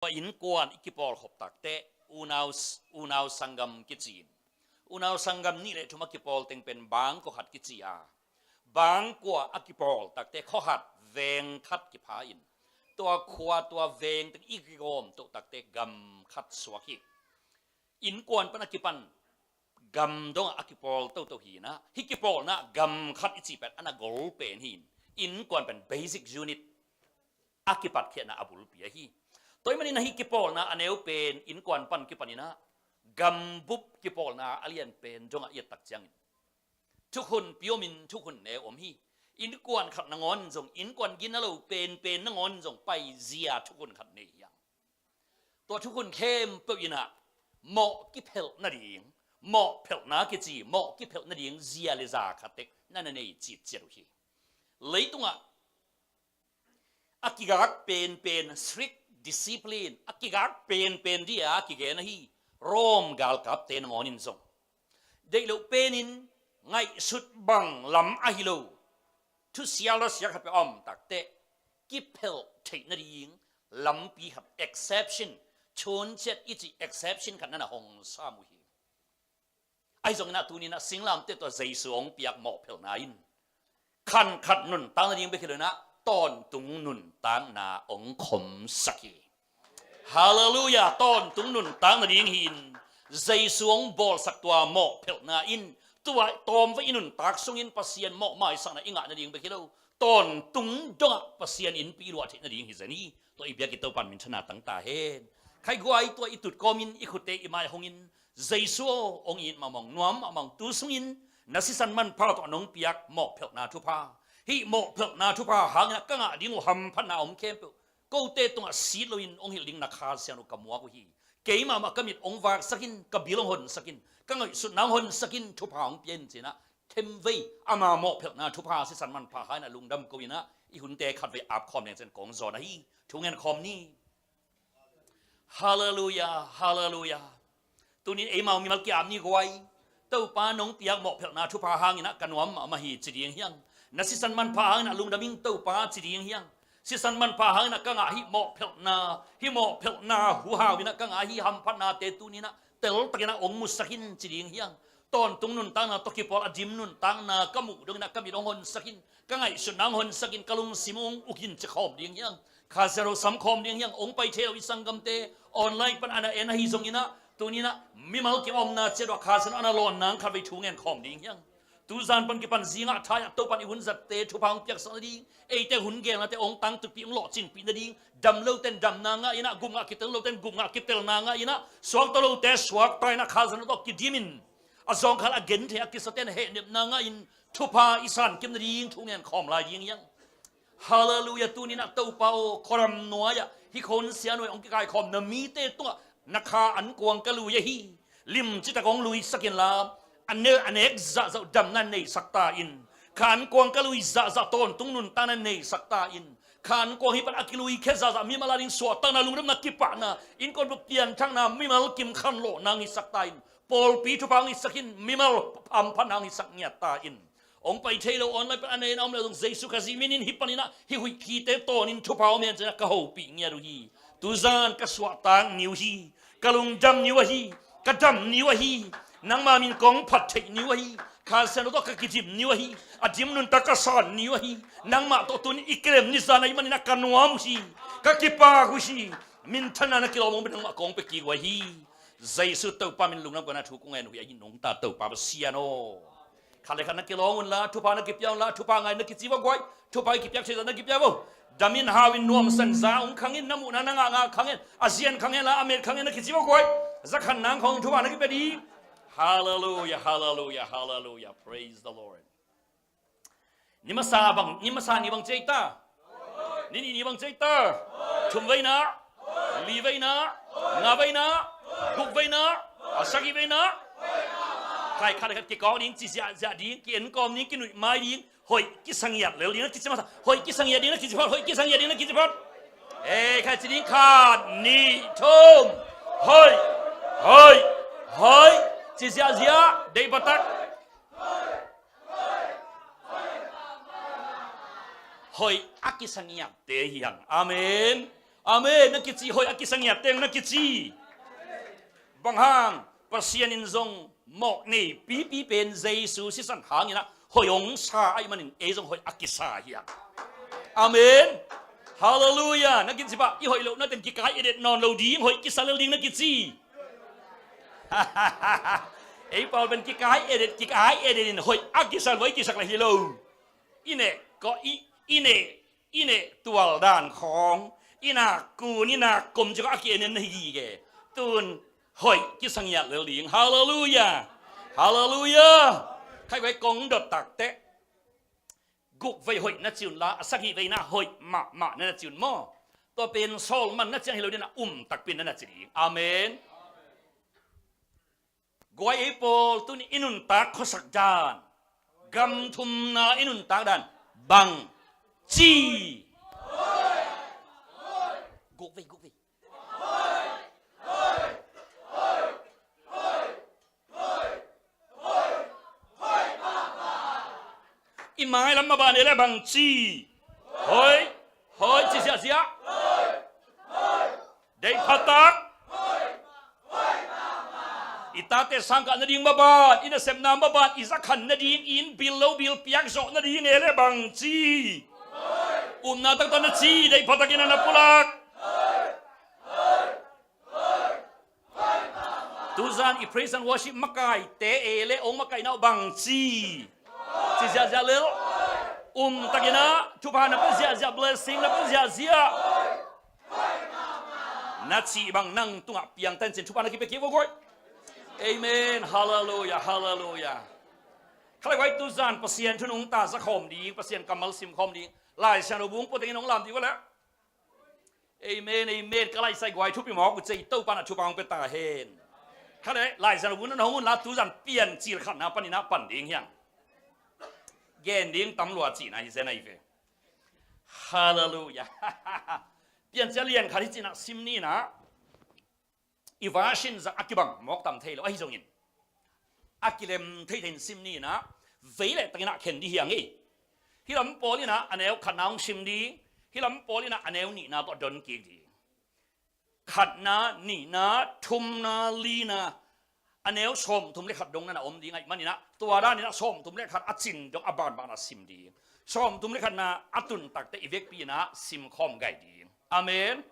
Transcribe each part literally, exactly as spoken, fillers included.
Tua innkuan i kipawl khop takteh unau, unau sanggam kici in, unau sanggam nih le thum a kipawl teng pen bangkua khat kici a, bangkua a kipawl takteh khua khat veng khat kipha in, tua khua tua veng teng i kigawm toh takteh gam khat suak hi. Innkuan pan a kipan gam dongah a kipawl toto hi inah, hih kipawlna gam khat i cih pen a na gol pen hi in, innkuan pen basic unit a kipatkhiatna a bulpi ahi. Tua ahih manin ah hih kipawlna a neu pen innkuan pan kipan inah, gambup kipawlna a lian pen dongah i et tak ciangin thukhun pi om in thukhun neu om hi. Innkuan khat nangawn zong, innkuan gina lo penpen nangawn zong paizia thukhun khat nei hi hang. Tua thukhun khempeuh inah mawh kiphelh nading, mawh phelhna kici, mawh kiphelh nading zia le za khat tek na na nei citciat uh hi. Leitungah a kigak penpen, strict discipline, a kigak penpen dia kigen ahi Rome galkapte nangawn in zong, deih loh penin ngaihsut bang lam ahi lo, thusia lawsia khat peuh a om takteh kiphelh theih nading lampi khat, exception, thunciat i cih exception khat na na hong sam uh hi. Ahi zongin ah tuni inah singlamteh tua Jesu hong piak mawhphelhna in khan khat nuntak nading bek hi lo inah tawntung nuntakna hong khomsak hi. Halleluiah. Tawntung nuntak nading hi in, Jesu hong bawlsak tua mawhphelhna in tua tawmvei i nuntak sungin Pasian mawh maisakna i ngah nading bek hi lo, tawntung dongah Pasian innpi i luah theih nading hi zen hi. Tua i biak i Topa in minthanna tang ta hen. Khaiguai, tua i tut kawmin i khutte i mai hongin, Jesu aw, hong it mahmah ung, nuam mahmah ung, tu sungin na sisan manpha tawh nong piak mawhphelhna thupha, hih mawhphelhna thupha hangin ah ka ngah ding uh hamphatna om khempeuh kote tungah sit loin hong hilh ding na Kha Siangtho ka muak uh hi. Keimah mah ka mit hong vaksak in, ka bil hong honsak in, ka ngaihsutna hong honsak in, thupha hong pia in ci-in ah themvei ama mawhphelhna thupha sisan manpha hangin ah lungdam ko-in ah i hunte khatvei ap khawm leng ci-in kong zawn ahi. Thu ngen khawm ni. Halleluiah, halleluiah. Tunin eimau mimal ki-ap ni guai. Topa nong piak mawhphelhna thupha hangin ah ka nuam mahmah hi ci ding hiang. Na sisan manpha hangin ah lungdam ing Topa ci ding hiang. Sisan manpha hangin ah ka ngah hih mawhphelhna, hih mawhphelhna huhau in ah ka ngah hih hamphatnate tunin ah teltakin ah hong musak in ci ding hiang. Tawntung nuntakna tawh kipawl a dim nuntakna ka muh dongin ah ka mit hong honsak in, ka ngaihsutna hong honsak in, ka lungsim hong uk in ci khawm ding hiang. Kha Siangtho sam khawm ding hiang. Hong pai thei lo i sanggamte, online pan a na en ahi zongin ah, tunin ah mimal kim a omna ciat uah Kha Siangtho a na lawn nang khatvei thu ngen khawm ding hiang. Tuzan pan kipan zingah thai-ah Topa in i hun zatte thupha hong piaksak nading, eite hun gelnate hong tangtupih, hong lawhcinpih nading, dam lote in damna ngah in ah, gupngah kitel lote in gupngah kitelna ngah in ah, suakta lote suakta in ah Kha Siangtho tawh kidim in, a zawngkhal a genthei a kisate in hehnepna ngah in thupha i sankim nading thu ngen khawm lai ding hiang. Halleluiah. Tunin ah Topa aw, khuadam nuai-ah hih khonsia nuai hong kikaikhawm na mite tungah na kha ankuang ka lui ahi. Limci tak hong luisak inla, a ne-, a nek zahzah uh damna neisak ta in. Kha ankuang ka lui zahzah tawntung nuntakna neisak ta in. Kha ankuang hih pan a kilui khia zahzah mimal a ding suahtakna, lungdamna, kipahna, innkuanpih pianthakna, mimal kim khanlawhna hong hisak ta in. Pawlpi thupha hong hisak in, mimal hamphatna hong hisak ngiat ta in. Hong pai thei lo online pan a na en a om le zong Jesu Khazih minin hih panin ah hih huihkhite tawnin thupha om hen ci-in ah ka hopih ngiat uh hi. Tuzan ka suahtak ni uh hi. Ka lungdam ni uh ahi. Ka dam ni uh ahi. Nangma min kong phat theih ni uh ahi. Kha Siangtho tawh ka kidim ni uh ahi. A dim nuntak ka san ni uh ahi. Nangmah tawh tunin i kilem ni zan ahih manin ah ka nuam uh hi. Ka kipak uh hi. Minthanna na kilawm hong bek nangmah kong pia kik uh ahi. Jesu Topa min lungdam ko-in ah thu kong ngen uh hi. Ahi nungta Topa Pasian aw. Khat le khat na kilawng unla, thupha na kipia unla, thupha ngai na kici vo guai. Thupha i kipiak thei zah na kipia vo. Dam in, hau in, nuamsa in, za hong khang in, na muhna na ngahngah khang in, a zian khang in la, a met khang in na kici vo guai. Za khat nang khawng thupha na kipia ding. Halleluiah, halleluiah, halleluiah. Praise the Lord. Ni masa bang, ni masa ni bang ci ei ta? Ni nih ni bang ci ei ta? Thum veina, li veina, nga veina, guk veina, a sagih veina. Khai khat khat kikawk ding, ci ziahziah ding, ki-en kawm ding, kinuih mai ding, hoih kisa ngiat lel ding na kici masa, hoih kisa ngiat ding na kici phot, hoih kisa ngiat ding na kici phot. Eh, khai ci ding, khat, nih, thum, hoih, hoih, hoih, ci ziahziah, deih batak. Hoih a kisa ngiatte hi hang. Amen. Amen. Na kici, hoih a kisa ngiat teng na kici. Bang hang, Pasian in zong mawh nei pipi pen Jesu sisan hangin ah hoih hong sa ahih manin ei zong hoih a kisa hi hang. Amen. Halleluiah. Na kici pah, i hoih lohna teng kikai edet nawn lo ding, hoih kisa lel ding na kici. Ei pawl pen kikai edet, kikai edet in hoih a kisa lo, hoih kisak le hi lo. I neh kawh, i, i neh, i neh tual dan khawng, i nak kun, i nak kom ci kawh a ki-en en na hi gige. Tun hoih kisa ngiat lel ding. Halleluiah. Halleluiah. Khai guai kong dot tak teh. Guk vei hoih na ci un la, a sagih veina hoih mahmah na na ci un maw? Tua pen sawlman na ciang hi lo ding a, um takpi na na ci ding. Amen. Guai ei pawl, tuni i nuntak khuasak dan, gam thumna i nuntak dan bang ci? Guk vei, guk vei. I mailam maban ei le bang ci? Hoih, hoih ci ziahziah. Deih phatak. I tate sangkah nading maban, i nasepna maban, i zakhan nading, i inn bil lo bil piak zawh nading ei le bang ci? Upna taktak na ci, deih phatakin a na pulak. Tuzan i praise and worship makaite ei le ong makaihna uh bang ci? Ci ziahziah lel. Um takin ah thupha na pia ziahziah, blessing na pia ziahziah. Na cih bang nang tungah piangtan cin thupha na kipia kik vokoi. Amen. Halleluiah, halleluiah. Khalai guai tuzan Pasian thu nungta za khawm ding, Pasian kammal sim khawm ding. Lai Siangtho bung pua tengin hong lam dih vua le. Amen, amen. Ka laisai guai thupi mawk uh cei, Topa na thupha hong pia ta hen. Khalai Lai Siangtho bung na hong un la tuzan Piancil khatna panin ah pan ding hiang. Gen ding tam lua cihna hi zen ahi ve. Halleluiah. Piancil lian khat hi cinah sim ninah. I version zah a kibang mawk tam thei lo ahi zongin a kilem thei thei in sim ninah vei leh takinah khen dih hiang hi. Hih lam pawl inah a neu khatna hong sim ding, hih lam pawl inah a neu nihna tawh don kik ding. Khatna, nihna, thumna, lina, a neu sawmthum le khat dong na na om ding ahih maninah tua daninah sawmthum le khat a cin dong a banbanah sim ding. Sawmthum le khatna a tun takte i vekpi inah sim khawm gai ding. Amen.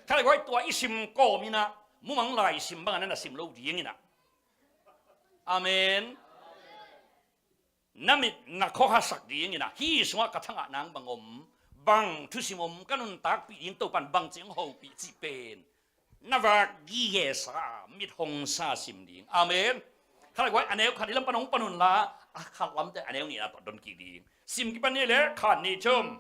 Khalai guai tua i sim kawm inah mumang lai sim bangah na na sim lo ding inah. Amen. Na mit na khuakhasak ding inah hih sungah ka thangah nang bang om, bang thusim om, ka nuntakpih ding Topan bangci hong hopih cih pen na vak gige sa a mit hong sa sim ding. Amen. Khalai guai a neu khat i lam pan hong pan un la a khat lamte a neu nihna tawh don kik ding. Sim kipan ni le khat nih thum.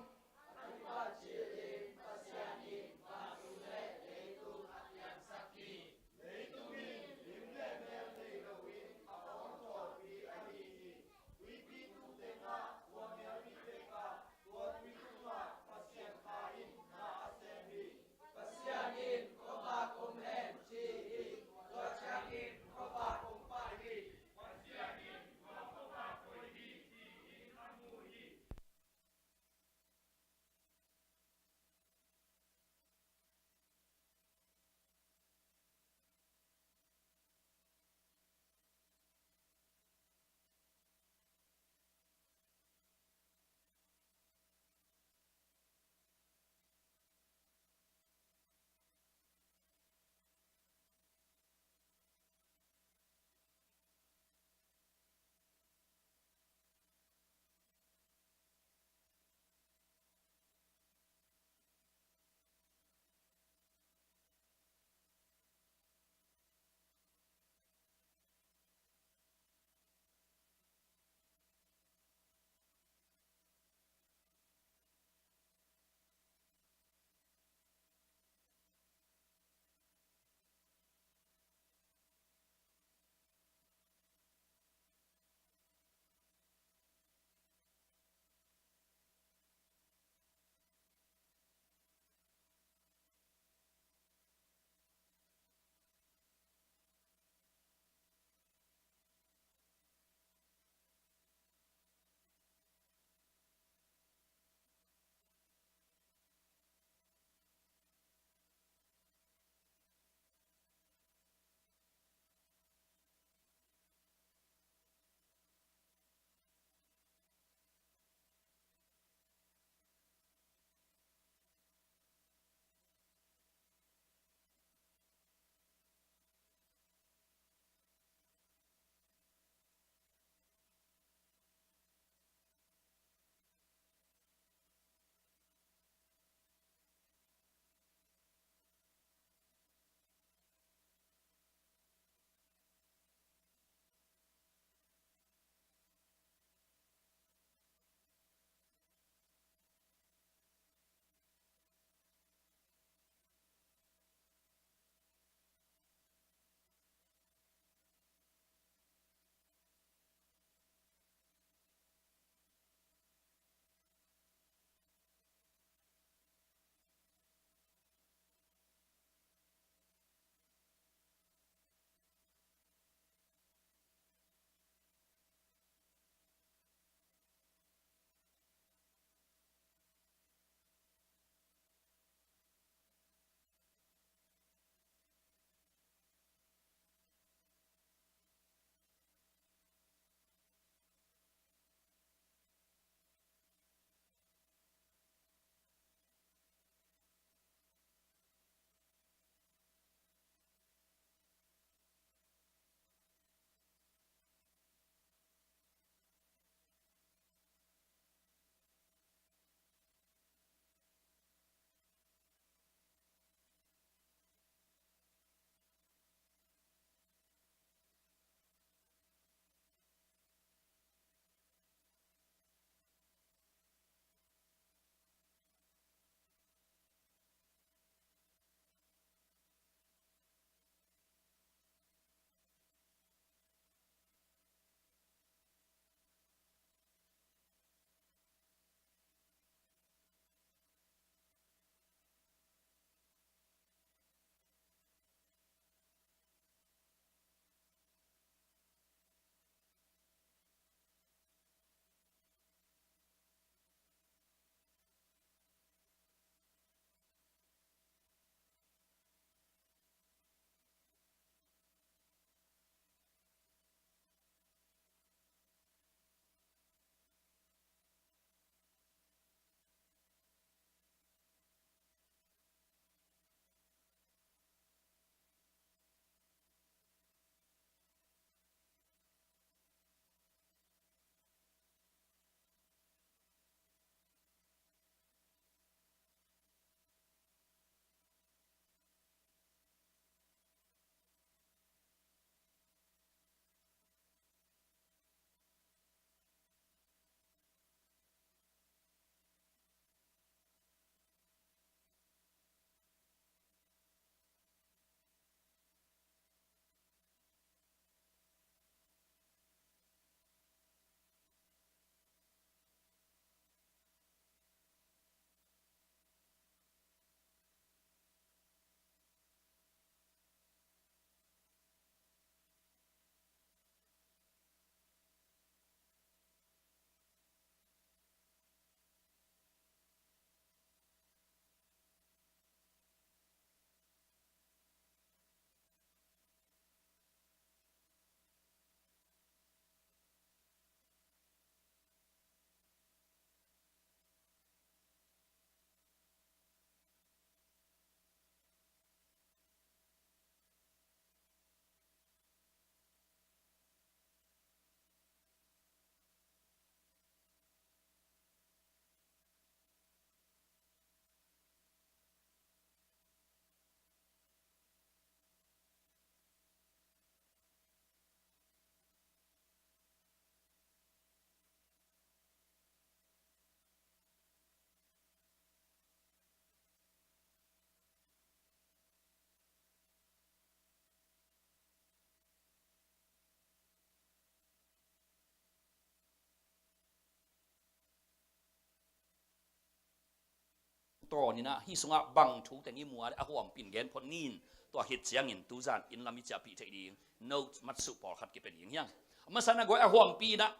tawn in ah hih sungah bang thu teng i mu a le a huampi in gen phot ni. Tua khit ciangin tuzan inn lam i ciahpih theih ding note matsuh pawlkhat kipia ding hi hang. A masa in ah guai, a huampi in ah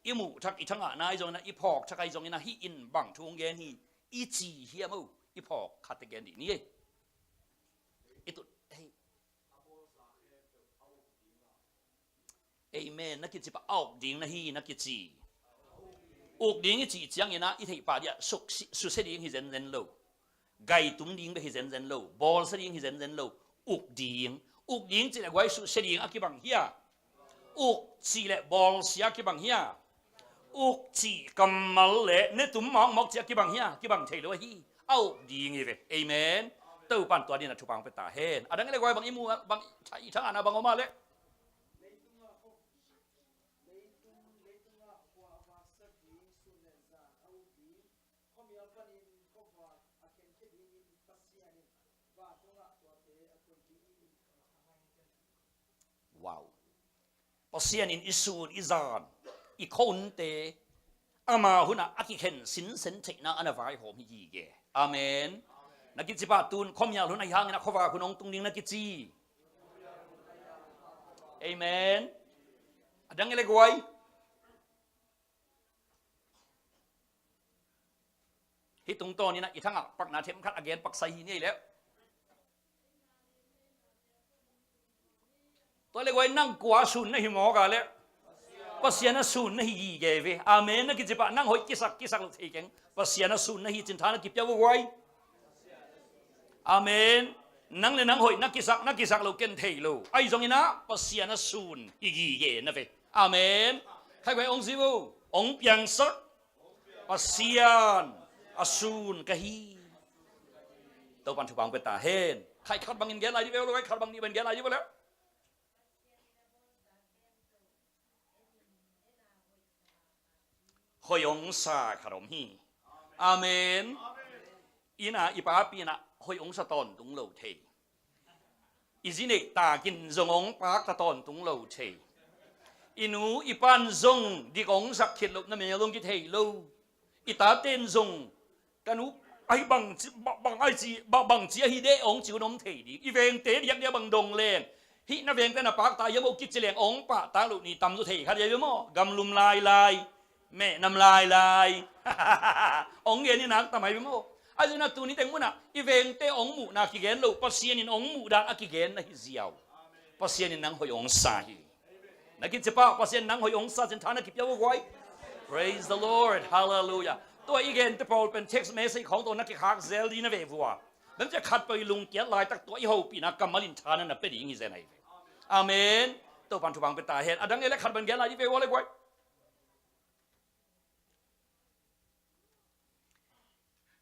i muh thak, i thangahna ahi zongin ah, i phawk thak ahi zongin ah, hih in bang thu hong gen hi i ci hiam o? I phawk khat teh gen dih ni ei. I tut, hei. Amen. Na kici pah, a uk ding na hi na kici. Uk ding i cih ciangin ah i theih pah dih ah suk si-, susia ding hi zenzen lo. Gaitum ding bek hi zenzen lo. Bawlsia ding hi zenzen lo. Uk ding. Uk ding cih leh guai, susia ding a kibang hi a. Uk cih leh bawlsia a kibang hi a. Uk cih kammal le netum mawkmawk cih a kibang hi a, kibang thei lo ahi. A uk ding hi ve. Amen. Topa'n tua dingin ah thupha hong pia ta hen. A dang leh guai, bang i mu, bang i thangahna bang om a leh? Wow. Pasian in i sun, i zan, i khuahunte ama hunah a kikhen sinsen theihna a na vaihawm hi gige. Amen. Na kici pah, tun khuamial hun ahi hangin ah khuavak hun hong tung ding na kici. Amen. A dang leh guai. Hih tungtawn in ah i thangah pakna themkhat a gen pak sai hi ni ei leh. Tua leh guai, nang kua a sun na hi mawk a leh? Pasian a sun na hi gige ve. Amen. Na kici pah, nang hoih kisak kisak loh thei keng. Pasian a sun na hi cin tha na kipia vo guai. Amen. Nang leh nang hoih na kisak na kisak loh ken thei lo. Ahi zongin ah Pasian a sun hi gige na ve. Amen. Khai guai, hong zi vo. Hong piangsak Pasian a sun ka hi. Topa'n thupha hong pia ta hen. Khai khat bangin gen lai dih ve o le guai, khat bang nih bangin gen lai dih vo le. Hoih hong sa khat om hi. Amen. Inn ah i papi in ah hoih hong sa tawntung lo thei. I zi neih takin zong hong paak ta tawntung lo thei. I nu i pa'n zong dik hong sak khit loh na mel hong kithei lo. I tate'n zong ka nu ahi bang ci, ba-, bang ahi ci, ba-, bang ci ahi deh hong ci hun om thei ding. I vengte diakdiak bang dong leng, hih na vengte na paak ta hiam o kici leng hong pahtak loh ni tamzaw thei kha ding hi ve maw. Gamlum lailai, mehnam lailai. Hong gen hi nak tam ahi ve maw. Ahi zongin ah tuni teng munah i vengte hong muhna kigen lo, Pasian in hong muh dan a kigen na hi ziau. Pasian in nang hoih hong sa hi. Na kici pah, Pasian nang hoih hong sa cin tha na kipia vo guai. Praise the Lord. Hallelujah. Tua i gente pawl pen text message khawng tawh na kikhak zel ding na ve vua. Bang ci a khat peuh i lungkiat laitak tua i hopihna kammal in tha na na pia ding hi zen ahi ve. Amen. Topa'n thupha hong pia ta hen. A dang leh khat bangin gen lai dih ve o le guai.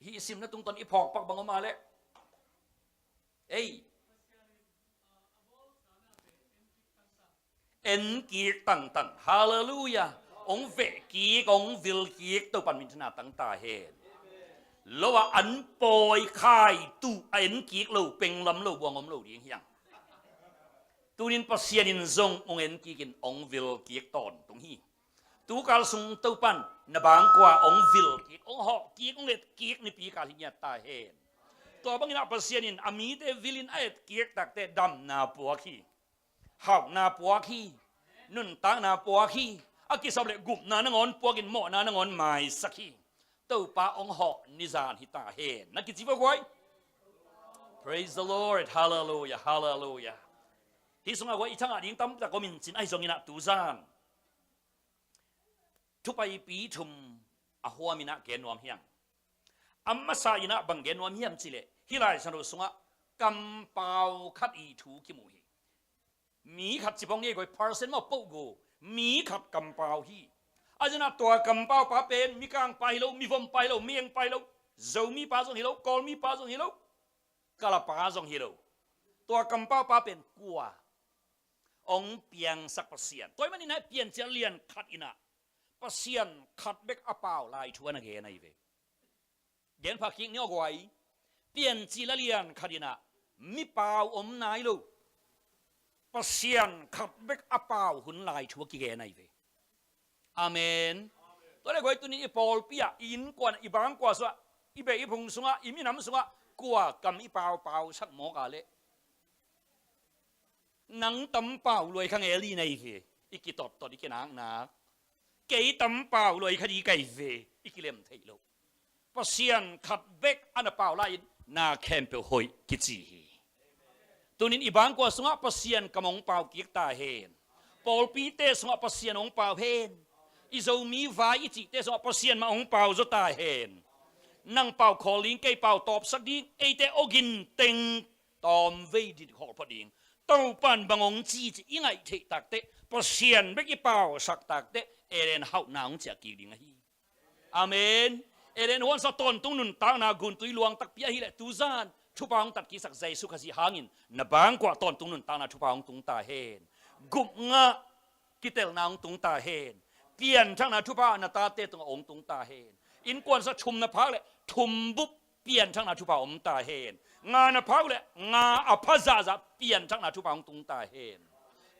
Hih i simna tungtawn i phawk pak bang om a leh? Ei. En kik tangtang. Hallelujah. Hong veh kik, hong vil kik, Topa'n minthanna tang ta hen. Lo ah an pawi khai tuh a en kik lo, penglam lo, buang om lo ding hi hang. Tunin Pasian in zong hong en kik in hong vil kik tawntung hi. Tukal sung Topa'n na bangkua hong vil kik, hong hawh kik, hong et kik nipi kal hi ngiat ta hen. Tua bangin ah Pasian in a mite vil in a et kik takteh damna puak hi. Hauhna puak hi. Nuntakna puak hi. A kisap leh gupna nangawn puak in mawhna nangawn maisak hi. Topa hong hawh nizan hi ta hen. Na kici vo guai. Praise the Lord. Hallelujah. Hallelujah. Hih sungah guai i thangah ding tampi tak om in cin ahi zongin ah tuzan thupaipi thum a huam in ah gen nuam hi hang. A masa in ah bang gen nuam hiam cih leh, hih Lai Siangtho sungah kampau khat i thu kimu hi. Mi khat ci phot ni ei guai, person maw, pogo. Mi khat kampau hi. A zia-ah tua kampau pa pen mikang pa hi lo, mivom pa hi lo, mieng pa hi lo, Zomi pa zong hi lo, Kawlmi pa zong hi lo, Kala pa zong hi lo. Tua kampau pa pen kua? Hong piangsak Pasian. Tua ahih manin ah Piancil lian khat in ah Pasian khat bek a pau lai thu a na gen ahi ve. Gen pha kik ni aw guai. Piancil a lian khat in ah mi pau om nai lo, Pasian khat bek a pau hun lai thu a kigen ahi ve. Amen. Tua leh guai, tuni i pawlpi ah, i innkuan ah, i bangkua sungah i beh i phung sungah, i minam sungah kua kam i paupau sak mawk a leh, nang tam pau luai kha ngel hi na hi ve. I kitottot, i kinaknak, kei tam pau luai kha ding ka hi ve, i kilem theih loh. Pasian khat bek a na pau lai-in na khempeuh hoih kici hi. Tunin i bangkua sungah Pasian kam hong pau kik ta hen. Pawlpite sungah Pasian hong pau hen. I Zomi vai i cihte sungah Pasian mah hong pau zaw ta hen. Nang pau khawl ding, kei pau tawpsak ding, eite awgin teng tawmvei dit khawl phot ding. Topan bang hong ci cih i ngaih theih takteh, Pasian bek i pausak takteh, Eden hauhna hong ciah kik ding ahi. Amen. Eden huan sungah tawntung nuntakna guntui luang takpi ahih leh, tuzan thupha hong tatkiksak Jesu Khazih hangin na bangkua tawntung nuntakna thupha hong tung ta hen. Gupna kitelna hong tung ta hen. Pianthakna thupha na tate tungah hong tung ta hen. Innkuan sungah thum na phak leh thum bup pianthakna thupha om ta hen. Nga na phak leh nga a pha zahzah pianthakna thupha hong tung ta hen.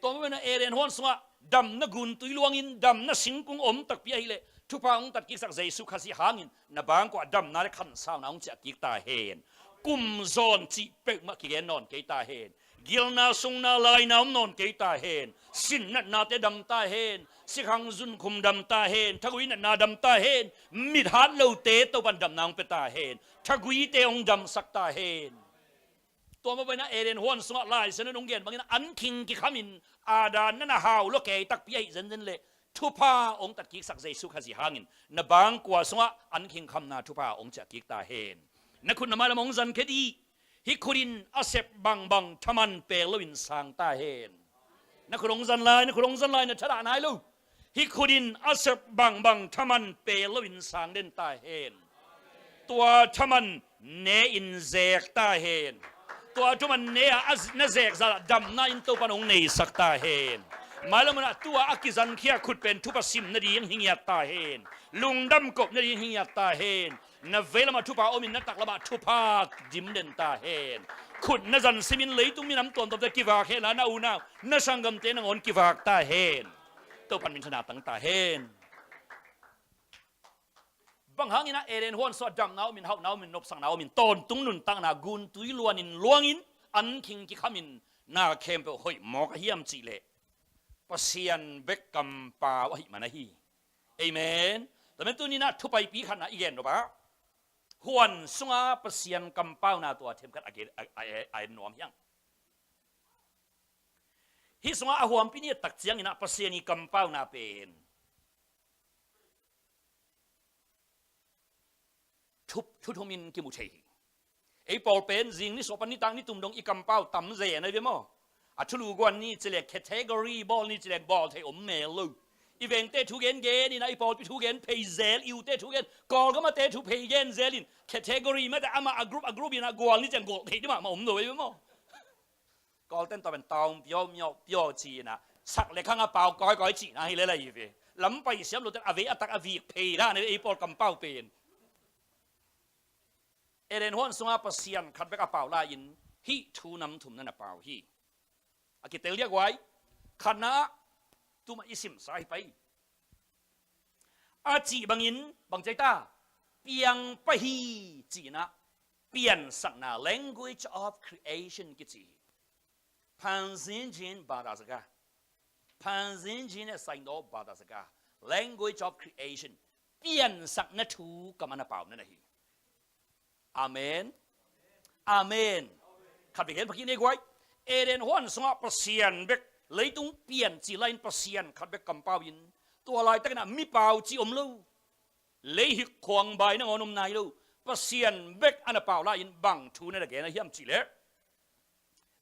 Tua mah bangin Eden huan sungah damna guntui luangin damna singkung om takpi ahih leh, thupha hong tatkiksak Jesu Khazih hangin na bangkua damna leh khansauna hong ciah kik ta hen. Kum zawn cih peuhmah kigen nawn kei ta hen. Gilna sungna laina om nawn kei ta hen. Sin natnate dam ta hen. Sikhang zunkhum dam ta hen. Thagui natna dam ta hen. Mithat lote Topan damna hong pia ta hen. Thaguite hong damsak ta hen. Tua mah bangin Eden huan sungah Lai Siangtho in hong gen bangin an khing kikhamin, Adam na na hau lua kei takpi ahih zenzen leh, thupha hong tatkiksak Jesu Khazih hangin na bangkua sungah an khing khamna thupha hong ciah kik ta hen. Na khut na mailam hong zankhia dih. Hih khut in a sep bangbang thaman pel loin sang ta hen. Na khut hong zan lai, na khut hong zan lai, na thadah nai lo. Hih khut in a sep bangbang thaman pel loin sang den ta hen. Tua thaman ne-in zek ta hen. Tua thaman ne-a a z-, na zek zahzah damna in Topan hong neisak ta hen. Mailam munah tua a kizankhia khut pen thupha sim nading hi ngiat ta hen. Lungdam kop nading hi ngiat ta hen. Na veilamah thupha omin na taklamah thupha dim den ta hen. Khut na zan simin leitung minam tuamtuamte kivak hen la, na unau, na sanggamte nangawn kivak ta hen. Topan minthanna tang ta hen. Bang hangin ah Eden huan sungah damna omin, hauhna omin, nopsakna omin, tawntung nuntakna guntui luanin luangin, an khing kikhamin, na khempeuh hoih mawk a hiam cih leh, Pasian bek kampau ahih man ahi. Amen. Tua man tuninah thupaipi khatna i gen nop ah, huan sunga Pasian kampauna tua themkhat a gen, a, a, a, a en nuam hiang. Hih sungah a huampi ni a tak cianginah Pasian i kampauna pen thu, thu thumin kimu thei hi. Ei pawl pen zing ni suah pan nitak ni tum dong i kampau tam zen ahi ve maw? A thulu guan ni cilek, category bawl ni cilek bawl thei om mel lo. I vengte thu gen gen inah i pawlpi thu gen phei zel, i ute thu gen, Kawlgamate thu phei gen zel in, category mate amah a group a group inah gual ni ciang gual thei dih mahmah om lo ahi ve maw? Kawlten tua pen taung piau miau piau ci inah, sak le khang a pau kawikawi cihna hi lel ahi ve. Lampai siam loten a vei a tak a vik phei dan ahi ve ei pawl kampau pen. Eden huan sunga Pasian khat bek a pau lai-in hih thu nam thum na na pau hi. A kitel diak guai. Khatna ah, tuma i simsa hi pai. A cih bangin, bang ci ta, piang pah hi, cihna, piansakna, language of creation kici hi. Panzinjin badazaga. Panzinjin e saino badazaga. Language of creation. Piansakna thu kam a na pau na na hi. Amen. Amen. Khat bek gen pha kik ni guai. Eden huan sungah Pasian bek, leitung pian ci lai-in Pasian khat bek kampau in, tua laitakin ah mipau ci om lo. Leihik khuangbai nangawn om nai lo. Pasian bek a na pau lai-in bang thu na na gen a hiam cih leh,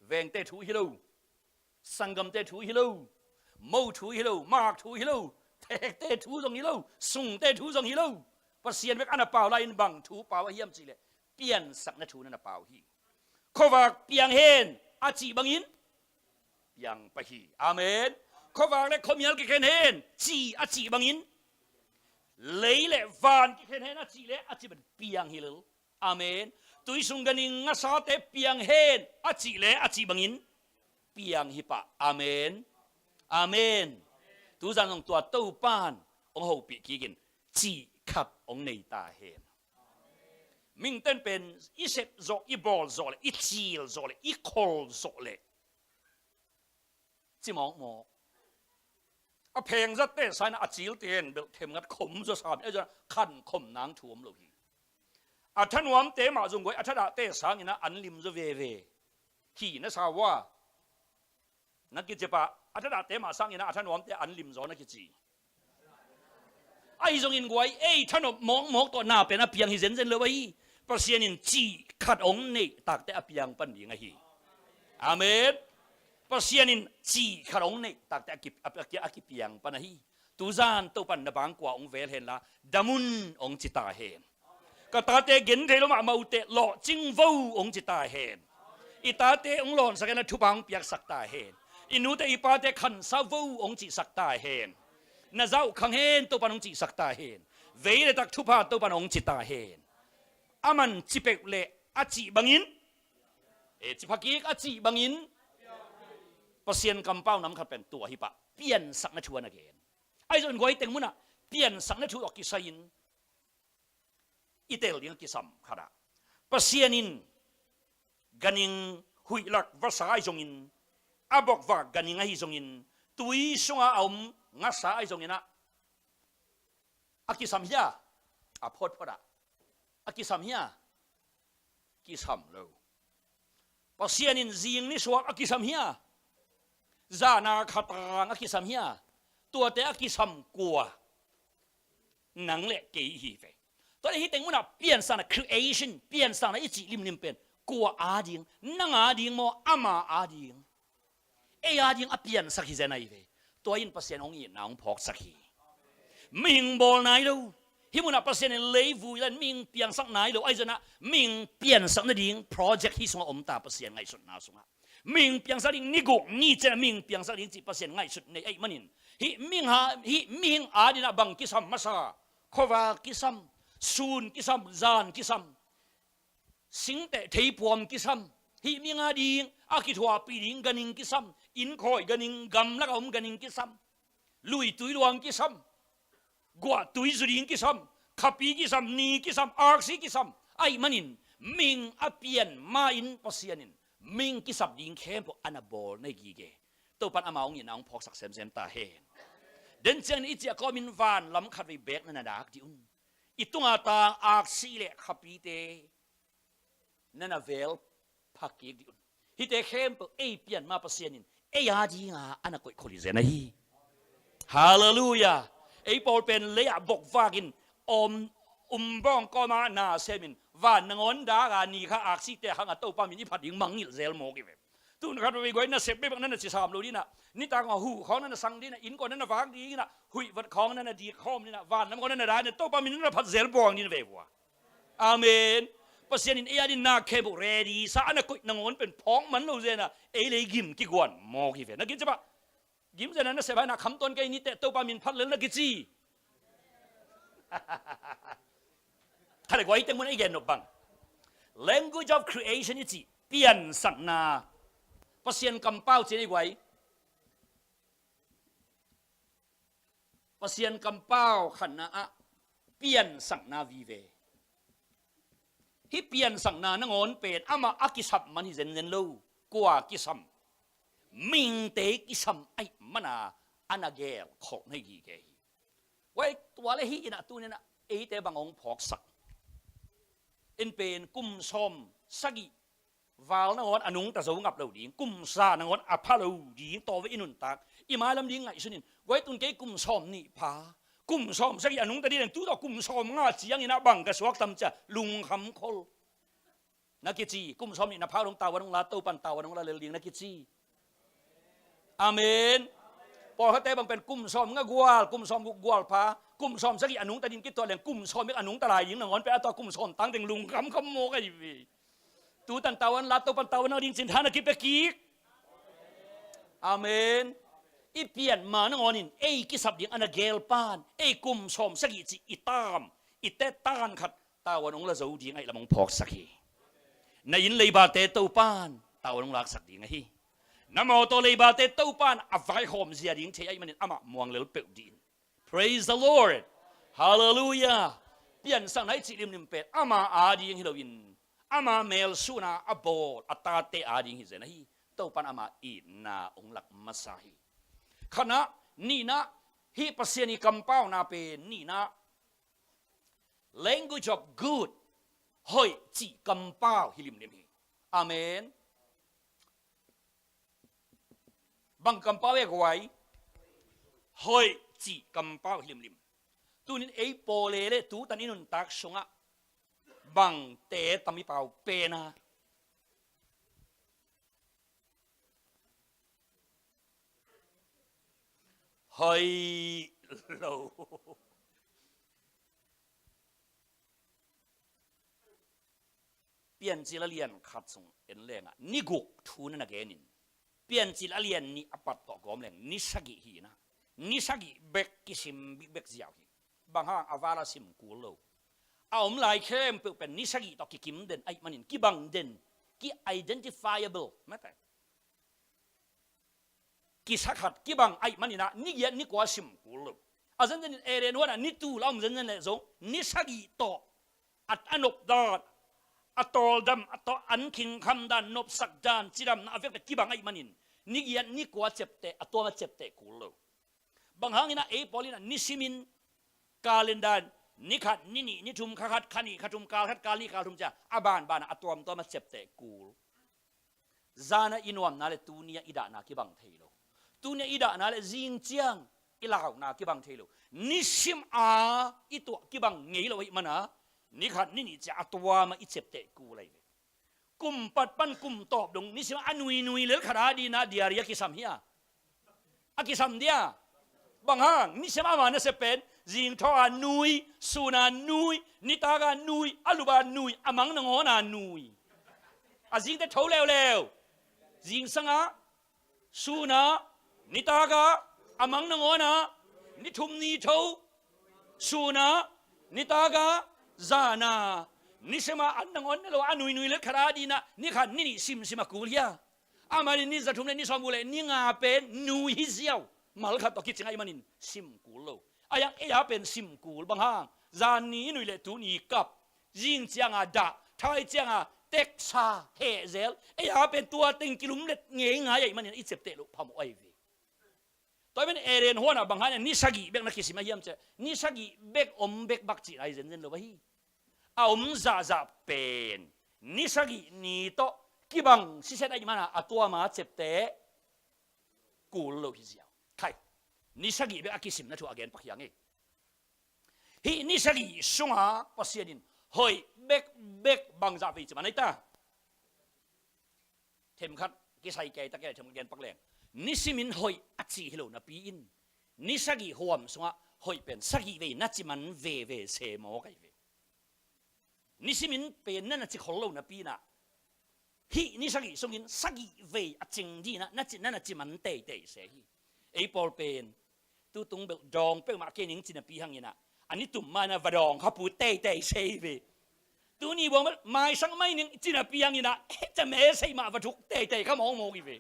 vengte thu hi lo, sanggamte thu hi lo, mo thu hi lo, mak thu hi lo, thekte thu zong hi lo, sungte thu zong hi lo. Pasian bek a na pau lai-in bang thu pau a hiam cih leh, piansakna thu na na pau hi. Khuavak piang hen a cih bangin piang pah hi. Amen. Khuavak le khuamial kikhen hen ci a cih bangin, lei le van kikhen hen a cih leh, a cih bang piang hi lo. Amen. Tuisung ganhing ngasate piang hen a cih leh, a cih bangin piang hi pah. Amen. Amen. Tuzan zong tua Topan hong hopih kikin cih khat hong nei ta hen. Mihingte'n pen i sep zawh, i bawl zawh leh, i cil zawh leh, i khol zawh leh ci mawkmawk. A pheng zatte sangin a cilte in bel themngat khom zaw sam, ei zaw khan khom nang thu om lo hi. A thanuamte mah zong guai, a thadahte sangin ah an lim zaw veve hi na sa ua. Na kici pah, a thadahte mah sangin ah a thanuamte an lim zaw na kici. Ahi zongin guai, ei thanop mawkmawk tawh na pen a piang hi zenzen lo ahi. Pasian in cih khat hong neih takte a piang pan ding ahi. Amen. Pasian in cih khat hong neih takte a ki, a, a, a kipiang pan ahi. Tuzan Topan na bang kua hong vel henla, dam un hong ci ta hen. Ka tate genthei lo mahmah uh teh, lawhcing vo hong ci ta hen. I tate hong lawnsak hen la, thupha hong piaksak ta hen. I nute i pate khansa vo hong cihsak ta hen. Na zah uh khang hen Topan hong cihsak ta hen. Vei le tak thupha Topan hong ci ta hen. Aman ci peuh leh a cih bangin, e, ci pha kik, a cih bangin Pasian kampau nam khat pen tua hi pah, piansakna thu a na gen. Ahi zongin guai, teng munah piansakna thu tawh kisai-in i tel ding a kisam khat ah, Pasian in ganhing huih lak vasa ahi zongin, a bokvak ganhing ahi zongin, tui sunga a om ngasa ahi zongin ah, a kisam hia? A photphot ah. A kisam hia? Kisam lo. Pasian in zing nisuak a kisam hia? Zan a khatang a kisam hia? Tuate a kisam kua? Nang le kei hi ve. Tua leh hih teng munah piansakna, creation, piansakna i cih limlim pen kua ading? Nang ading maw, ama ading? Ei ading a piansak hi zen ahi ve. Tua in Pasian hong itna hong phawksak hi. Mihing bawl nai lo. Hih munah Pasian in leivui la in mihing piangsak nai lo. Ahi zongin ah mihing piansak nading project hih sungah om ta, Pasian ngaihsutna sungah. Mihing piangsak ding, ni guk ni ciangin ah mihing piangsak ding cih Pasian ngaihsut nei ahih manin, hih mihing ha, hih mihing ading ah bang kisam masa? Khuavak kisam, sun kisam, zan kisam, singteh theipuam kisam, hih mihing ading a kithuahpih ding ganhing kisam, innkhawi ganhing, gamlak a om ganhing kisam, luitui luang kisam, guahtui zu ding kisam, khapi kisam, ni kisam, aksi kisam. Ahih manin mihing a pian ma-in Pasian in mihing kisap ding khempeuh a na bawl na hi gige. Topan ama hong itna hong phawksak semsem ta hen. Den ciangin i ciah kawmin vanlam khatvei beek na na dak dih un. I tunga tang aksi le khapite na na vel pha kik dih un. Hihte khempeuh ei pian ma Pasian in ei adinga a na koihkhol hi zen ahi. Halleluiah. Ei pawl pen lei-ah bokvakin om, um bawng kawma na semin, van nangawn daka ni kha aksite hanga Topa min i phat ding mangngilh zel mawk hi ve. Tun khat vei guai, nasep bek bang na na ci sam lo dinah, nitak a huh khawng na na sang dinah, innkuan na na vak dinah, huihvat khawng na na dik khawm dinah, van lam khawng na na dai dinah, Topa min na na phat zel buang ding ve vua. Amen. Pasian in ei ading na khempeuh ready sa a na koih nangawn pen phawk man lo zenah ei lei gim kiguan mawk hi ve. Na gim ciapah, gim zenah nasep hai na khamtuan kei niteh Topa min phat lel na kici. Khat le guai teng mun ei gen nop bang, language of creation i cih piansakna, Pasian kampau cih ei guai. Pasian kampau khatna ah piansakna vive. Hih piansakna nangawn pen amah a kisap man hi zenzen lo. Kua kisam? Mihingte kisam ahih mana a na gelkhawk na hi gige hi. Guai, tua le hih inah tuninah eite bang hong phawksak? En pen kum sawm sagih val nangawn a nungta zo ngap lo ding, kum za nangawn a pha lo ding tawh ve i nuntak. I mailam ding ngaihsun in, guai, tun kei kum sawm nih pha, kum sawm sagih a nungta ding leng tu tawh kum sawm nga ciangin ah bang ka suak tam cia lungkham khol na kici. Kum sawm nih na pha dong tavuan hong la, Topan tavuan hong la lel ding na kici. Amen. Pawlkhatte bang pen kum sawm nga gual, kum sawm guk gual pha, kum sawm sagih a nungta ding kituah leng kum sawm bek a nungta lai ding nangawn pen a tawh kum sawm tang teng lungkham kham mawk ahi ve. Tutan tavuan la, Topan tavuan na ding cin tha na kipia kik. Amen. I pian ma nangawn in ei kisap ding a na gel pan, ei kum sawm sagih cih i tam, i tet tan khat tavuan hong la zo ding ahih lam hong phawksak hi. Na inn leibate Topan tavuan hong laksak ding ahi. Na mawtaw leibate Topan a vaikhawm zia ding thei ahih manin amah muang lel peuh dih in. Praise the Lord. Halleluiah. piansakna i cih limlim pen ama ading hi loin, ama mel suna a bawl a tate ading hi zen ahi. Topan ama itna hong lak masa hi. Khatna, nihna, hih Pasian i kampauna pen nihna, language of good, hoih cih kampau hi limlim hi. Amen. Bang kampau e guai? Hoih cih kampau hi limlim. Tunin ei pawle le tutan i nuntak sungah bangte tam i pau pen a? Hoih lo. Piancil a lian khat sung en lengah ni guk thu na na genin, Piancil a lian nih a pat tawh gawm leng ni sagih hi na. Ni sagih bek kisim bikbek ziau hi. Bang hang? A val a sim kul lo. A om lai khempeuh pen ni sagih tawh kikim den ahih manin, kibang den, ki-identifiable mate. Kisa khat kibang ahih manin ah ni giat ni kua sim kul lo. A zenzenin Eden huanah ni tul a om zenzen leh zong ni sagih tawh a, a nopdan, a tawldam, a tawh an khingkham dan, nopsak dan, cidamna a vekte kibang ahih manin ni giat ni kua cepteh, a tuam a cepteh kul lo. Bang hangin ah ei pawl in ah nisimin calendar, ni khat, ni nih, ni thum, kha khat, kha nih, kha thum, kal khat, kal nih, kal thum ci-a a banbanah a tuamtuam a cepteh kul. Zana i nuamna le tunia i dahna kibang thei lo. Tunia i dahna le zing ciang i launa kibang thei lo. Nisim a i tuah kibang ngei lo ahih mana, ni khat, ni nih ci-a a tuama i cepteh kul ahi ve. Kum pat pan kum tawp dong nisim a nuinui lel khat a dina diaria kisam hi a. A kisam dia. Bang hang? Nisim a ama nasep pen zingthaw a nui, sun a nui, nitak a nui, a lup a nui, a mang nangawn a nui. A zingte tho leuleu. Zingsang a, sun a, nitak a, a mang nangawn a, ni thum ni tho, sun a, nitak a, zan a, nisim a an nangawn ne lo a nuinui lel khat a dina ni khat ni nih simsim a kul hi a. Amanin ni za thum le ni sawm guk le ni nga pen nui hi ziau. Mal khat tawh kicing ahih manin sim kul lo. A yang ei a pen sim kul. Bang hang? Zan ni i nuih le tuni kap, zing cianga dah, thai cianga teksa hehzel. Ei a pen tua teng kilumlet ngeingai ahih manin i cepteh loh phamawh ahi ve. Tua ahih manin Eden huanah bang hang ni sagih bek na kisim a hiam ciah? Ni sagih bek om bek bak cihna hi zenzen lo ahi. A om zahzah pen ni sagih ni tawh kibang siset ahih mana a tuama cepteh kul lo hi ziau. Khai, ni sagih bek a kisimna thu a gen pak hi a ngei. Hih ni sagih sunga Pasian in hoih bekbek bangzah vei ci man ahi ta? Themkhat kisai kei ta kei, themkhat gen pak leng. Nisimin hoih a ci hi lo napi in, ni sagih huam sungah hoih pen sagih vei na ci man veve se mawk ahi ve. Nisimin pen na na ci khol lo napi inah, hih ni sagih sungin sagih vei a cing dinah na ci, na na ci man teitei se hi. Ei pawl pen tutung beuh dawng peuhmah kei ning ci napi hanginah, a ni tum manah va dawng kha pu teitei se hi ve. Tuni buang bel maisak mai ning ci napi hanginah, ca me seih mah va thuk teitei kha mawkmawk hi ve.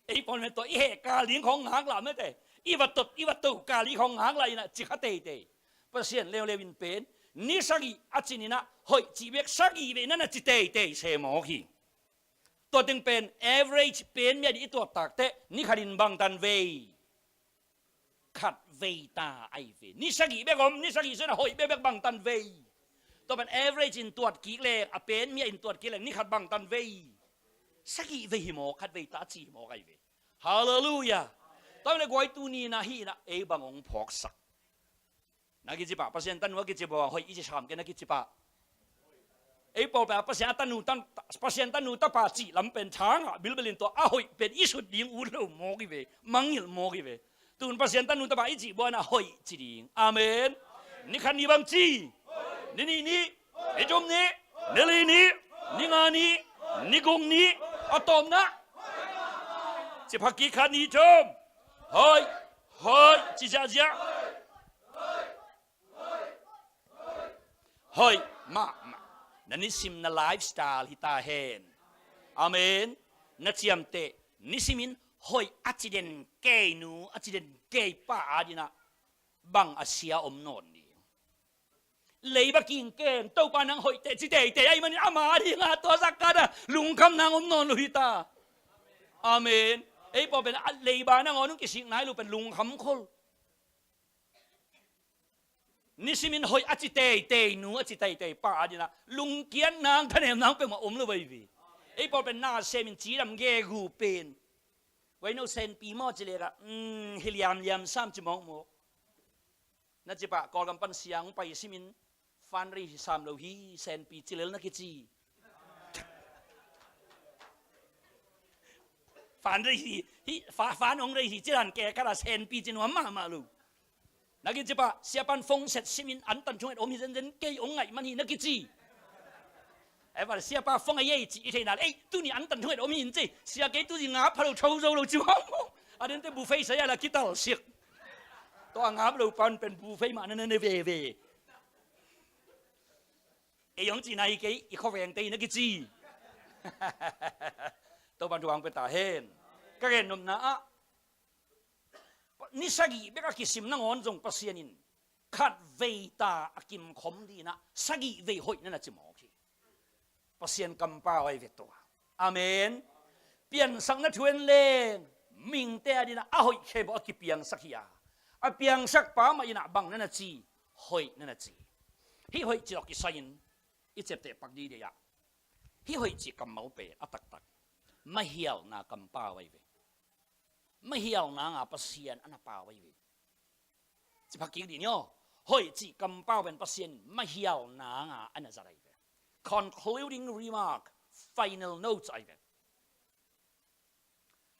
Ei pawl met tawh i heh kal ding khawng ngak lah mete, i va tot i va to kal ding khawng ngak lah inah ci kha teitei. Pasian leuleu in pen ni sagih a cin inah hoih cih bek sagih vei na na ci teitei se mawk hi. Tua teng pen average pen miat i tuat takteh ni khatin bangtan vei? Khat vei ta ahi ve. Ni sagih bek om, ni sagih sunah hoih bekbek bangtan vei? Tua pen average in tuat kik leng, a pen miat in tuat kik leng ni khat bangtan vei? Sagih vei hi mawk, khat vei ta a ci hi mawk ahi ve. Halleluiah. Tua le guai tuni na hi inah ei bang hong phawksak? Na kici pah, Pasian tanu a kici bang hoih i ci sam ke na kici pah. Ei pawl pah Pasian a tanu tan, Pasian tanu tapa cih lam pen thangah bilbel in tua a hoih pen i sut ding ut lo mawk hi ve, mangngilh mawk hi ve. Tun Pasian tanu tapa i cih buaina hoih ci ding. Amen. Ni khat ni bang ci? Ni nih ni, ni thum ni, ni li ni, ni nga ni, ni guk ni, a tawpna ci pha kik khat ni thum. Hoih, hoih ci ziahziah. Hoih mahmah. Na nisim na lifestyle hi ta hen. Amen. Na ciamteh nisimin hoih a ci den kei nu, a ci den kei pa adinah bang a sia om nawn ding? Leiba kingken, Topa nang hoih teh ci teitei ahih manin ama a dinga tua zah khat ah lungkham nang om nawn lo hi ta. Amen. Ei pawlpi pen a leiba nangawn hong kisik nai lo pen lungkham khol. Nisimin hoih a ci teitei nu, a ci teitei pa a dinah lungkiat nang, thanem nang peuhmah om lo ahi ve. Ei pawlpi pen na semin cidam gegu pen. Vai no senpi maw ci lekah, um, hi liamliam sam ci mawkmawk. Na ci pah Kawlgam pan siang pai simin, fan rei hi sam lo hi, senpi ci lel na kici. Fan rei hi, hi, fa, fan hong rei hi ci dan ke kala senpi ci nuam mahmah lo. Na kici pah, siapan phone set simin an tan thunget om hi zenzen, kei hong ngaih man hi na kici. Ei pawlpi siapa phone a ei ci i theihna le, ei, tuni an tan thunget om hi in ci, sia kei tuzi ngap pha lo tho zo lo ci mawkmawk. A dente buffet sa ya la kital sik. Tua a ngap lo pan pen buffet mah na ne veve. Ei hong cihna hi kei, i khuavengte hi na kici. Topan thu hong pia ta hen. Ka gen nopna ah, ni sagih bek a kisim nangawn zong Pasian in khat vei ta a kimkhom dinah sagih vei hoih na na ci mawk hi. Pasian kampau ahi ve tua. Amen. Piansakna thu en leng, mihingte a dinah a hoih khempeuh a kipiangsak hi a, a piangsak pa mah inah bang na na ci, hoih na na ci. Hih hoih cih tawh kisai-in i ciapteh pak dide ah, hih hoih cih kammal pen a taktak mahialna kampau ahi ve. Mahialna nga Pasian a na pau ahi ve. Ci phak kik dih ni aw. Hoih cih kampau pen Pasian mahialna nga a na zat ahi ve. Concluding remark, final notes ahi ve.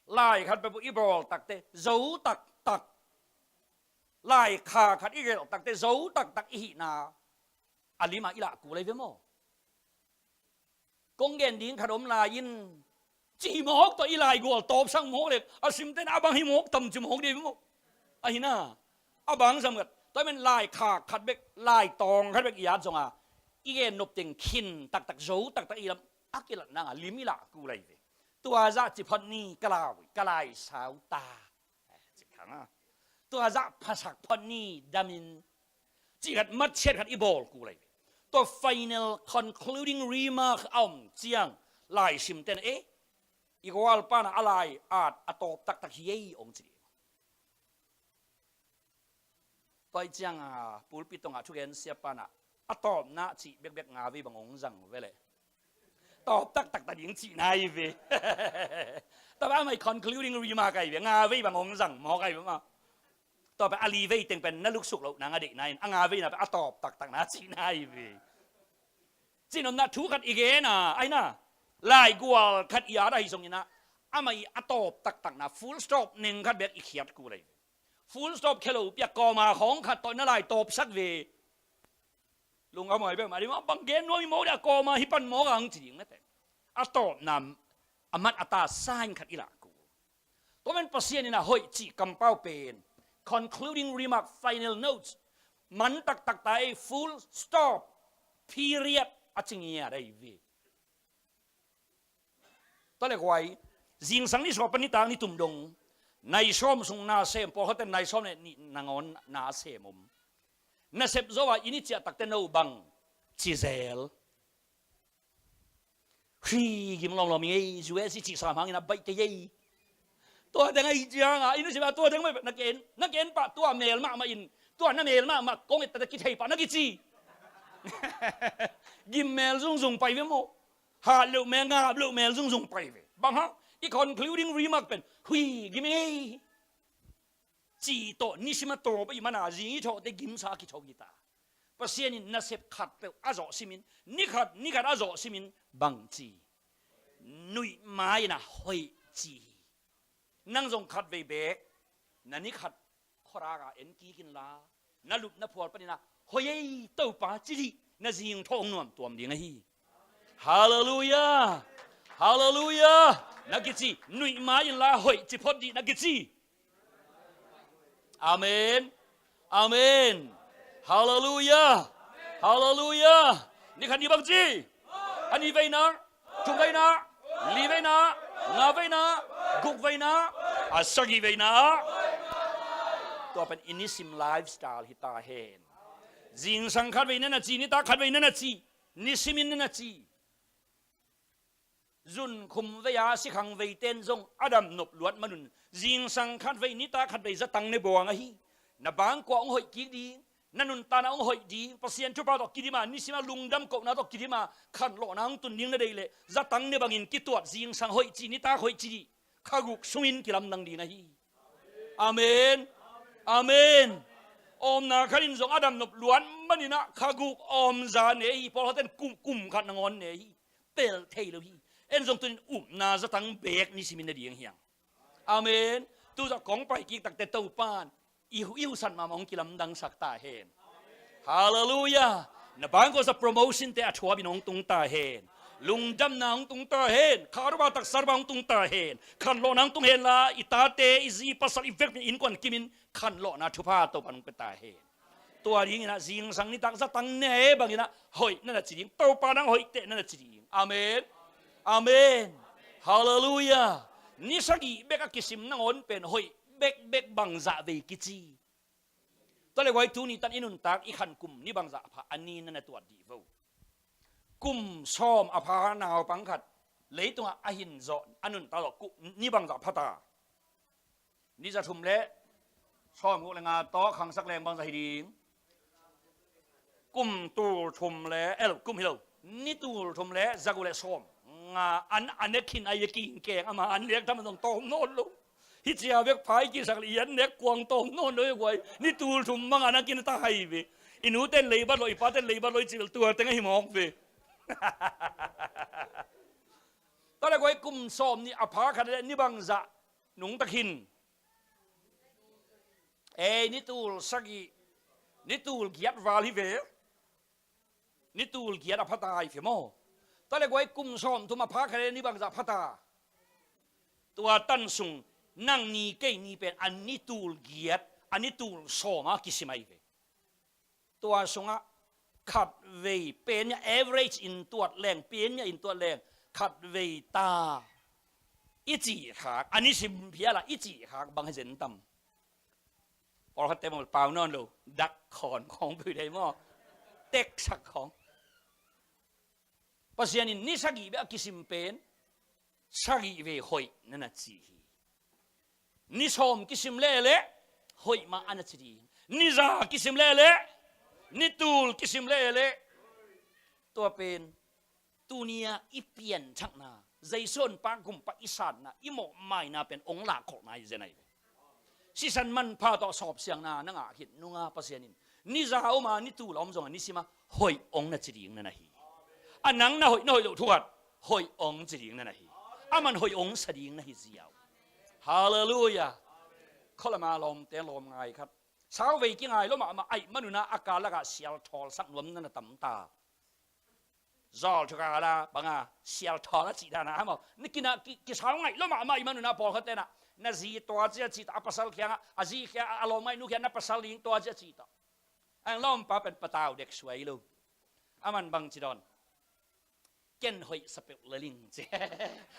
Lai khat peuh i bawl takte zo taktak, lai kha khat i gelh takte zo taktak i hihna a limah i lah kul ahi ve maw? Kong gen ding khat om lai-in, ci hi mawk tawh i laigual tawpsak mawk le, a simten a bang hi mawk tam ci mawk dih maw? Ahi na, a bang sam khat, tua men lai khak khat bek, lai tawng khat bek i at zonga, i gen nop teng khin taktak, zo taktak i lam a kilat nanga lim i lah kul ahi ve. Tua zah ci phot ni ka lau, ka lai sau ta. Eh, cik thang a. Tua zah phasak phot ni damin, cih khat matchiat khat i bawl kul ahi ve. Tua final concluding remark a om ciang lai simten, eh, i gualpa na a lai at a tawp taktak hi ei ong ci dih. Tua i ciang a pulpit tongah thugen siapa na a tawpna cih bekbek nga vei bang ong zang ve le. Tawp taktak ta ding cihna hi ve. Tua pen amah i concluding remark ahi ve, nga vei bang hong zang mawk ahi ve maw. Tua pen a li vei teng pen na luksuk loh nang a deihna in, a nga veina pen a tawp taktak na cihna hi ve. Cihnopna thu khat i gen a, ahi na, laigual khat i at ahi zongin ah, amah i a tawp taktakna full stop neng khat bek i khiat kul ahi ve. Full stop khia lo pi a comma khawng khat tawh na lai tawpsak ve. Lungkham ahi bek mah ding maw, bang gen nuam hi mawk ding a comma hi pan mawk a hong ci ding na teh. A tawpna a mat a ta sign khat i lah kul. Tua men Pasian in a hoih cih kampau pen concluding remark, final notes, man taktak ta ei, full stop, period a ci ngiat ahi ve. Tua le guai, zingsang ni sawm pan nitak ni tum dong, nai sawm sung na sem, pawlkhatte nai sawm le nih nangawn na sem om. Na sep zo a i ni ciah takte no bang ci zel. Hri, gim lawmlawm i ngei, U S i cih sam hangin a baih kei ei. Tua dang ahi cianga i nusia tua dang mah na ken, na ken pah tua mel mahmah in, tua na mel mahmah kong et takte kithei pah na kici. Gim mel zungzung pai ve maw. Hat loh mel, ngap loh mel zungzung pai ve. Bang hang, i concluding remark pen, hui, gim i ngei. Cih tawh nisim a tawp ahih mana zing i thawhte gimsa a kitho hi ta. Pasian in nasep khat peuh a zawh simin, ni khat ni khat a zawh simin bang ci, nuih ma-in a hoih ci hi. Nang zong khat vei beek na ni khat khuarak a en kik inla, na lup na phual panin a hoih ei Topa ci dih, na zing thawh hong nuam tuam ding ahi. Halleluiah. Halleluiah. Na kici, nuih ma-in la hoih ci phot dih na kici. Amen. Amen. Halleluiah. Halleluiah. Ni khat ni bang ci, a ni veina, thum veina, li veina, nga veina, guk veina, a sagih veina. Tua pen i nisim lifestyle hi ta hen. Zingsang khatvei na na ci, nitak khatvei na na ci, nisimin na na ci. Zun khum vei-a sikhang veiten zong a dam nop luat manun, zingsang khatvei, nitak khatvei zatang ne buang ahi. Na bangkua hong hoih kik ding, na nuntakna hong hoih ding, Pasian thupha tawh kidim a, nisim a lungdam kohna tawh kidim a, khanlawhna hong tun ding na deih leh, zatang ne bangin kituat, zingsang hoih ci, nitak hoih ci dih, kha guk sungin kilamdang ding ahi. Amen. Amen. Awmna khat in zong a dam nop luat manin ah kha guk awmza ne hi, pawlkhat ten kum, kum khat nangawn ne hi. Pel thei lo hi. En zong tunin upna zatang beek nisimin na ding hi hang. Amen. Tu zah kong pai kik takte Topan i hu, i husat mahmah hong kilamdangsak ta hen. Halleluiah. Na bangkua zah promotion te a thuapin hong tung ta hen. Lungdamna hong tung ta hen. Kha thupha taksa thupha hong tung ta hen. Khanlawhna hong tung hen la, i tate, i zi, i pasal, i vekpi, innkuan kimin khanlawhna thupha Topan hong pia ta hen. Tua dingin ah zingsang nitak zatang ne bangin ah hoih na na ci ding, Topa nang hoihteh na na ci ding. Amen. Amen. Halleluiah. Ni sagih bek a kisim nangawn pen hoih bekbek bangzah vei kici. Tua leh guai, tuni tan i nuntak i khan kum ni bangzah a pha a ni na na tuat dih vo. Kum sawm a pha naupang khat leitungah a hin zawh, a nuntak zawh kum ni bangzah pha ta. Ni za thum leh sawmguk leh nga tawh khangsak leng bangzah hi ding? Kum tul thum leh, el, kum hi lo. Ni tul thum leh zaguk leh sawm nga an, a nek khin a, i kingkeng ama an nek tham zong tawm nawn lo. Hi cia bek pha i kisak leh i an nek kuang tawm nawn lo hi guai. Ni tul thum bang a na kin ta hi ve. I nu ten leibat lo, i pa ten leibat lo, i cih bel tua teng ahi mawk ve. Tua leh guai, kum sawm nih a pha khat leh ni bangzah nungta khin? Ei, ni tul sagih, ni tul giat val hi ve. Ni tul giat a pha ta hi ve maw. Tua leh guai, kum sawm thum a pha khat leh ni bangzah pha ta? Tua tan sung nang ni kei ni pen a ni tul giat, a ni tul sawm a kisim ahi ve. Tua sungah khatvei, pen mia average in tuat leng, pen mia in tuat leng, khatvei ta i cih khak, a nisim phial a i cih khak bang hi zen tam? Pawlkhatte maw, pau nawn lo, dak khawn khawng pui dei maw, teksak khawng. Pasian in ni sagih bek a kisim pen sagih vei hoih na na ci hi. Ni sawm kisim leh leh hoih mah a na ci ding. Ni za kisim leh leh, ni tul kisim leh leh. Tua pen tuni-a i pianthakna, Jesu honpa gumpa i satna, i mawhmaina pen hong lakkholhna hi zen ahi ve. Sisan manpha tawh sawpsiangna na ngah khit nunga Pasian in ni za om a, ni tul a om zongah nisim a hoih hong na ci ding na na hi. A nang na hoih, na hoih loh thu khat hoih hong ci ding na na hi. Aman hoih hong sa ding na hi ziau. Halleluiah. Khualama lawmte lawm ngai khat, sauvei kingai lua mahmah ahih manun a, a kal lakah sialthawl sak nuam na na tam ta. Zawl thukal a banga sialthawl a cih dan a, a maw, na kina ki, kisau ngaih lua mahmah ahih manun a, pawlkhatte na, na zi tua ci a cih ta, a pasal kiangah, a zi kiangah, a lawm ngaihnu kiangah, na pasal ding tua ci a cih ta. Ang lawmpa pen patau dek suai lo. Aman bang ci dawn? Ken hoih sa peuh lel ing ci.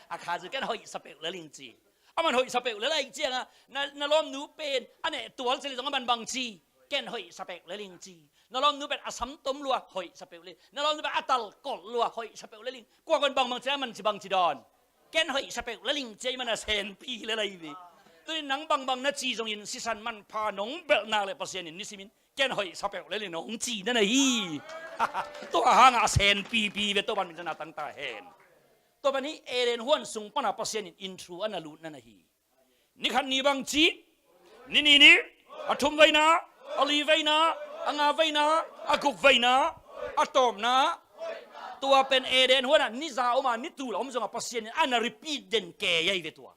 A kha zu ken hoih sa peuh lel ing ci. Aman hoih sa peuh lel ahih ciangah, na, na lawmnu pen a neh tual ci leh zong aman bang ci? Ken hoih sa peuh lel ing ci. Na lawmnu pen a sam tom lua, hoih sa peuh lel ing. Na lawmnu pen a tal kolh lua, hoih sa peuh lel ing. Kua kuan bangbang ci, aman ci bang ci dawn? Ken hoih sa peuh lel ing ci, ahih man a senpi lel ahi ve. Tuni nang bangbang na ci zongin sisan manpha nong belh nak leh Pasian in nisimin ken hoih sa peuh lel ing hong ci na na hi. Tua hangah a senpipi ve, Topan minthanna tang ta hen. Tua pan hi Eden huan sung pana Pasian in inthu a na lut na na hi. Ni khat ni bang ci? Ni nih ni, a thum veina, a li veina, a nga veina, a guk veina, a tawpna. Tua pen Eden huanah ni za om a, ni tul a om zongah Pasian in a na repeat den kei ahi ve tua.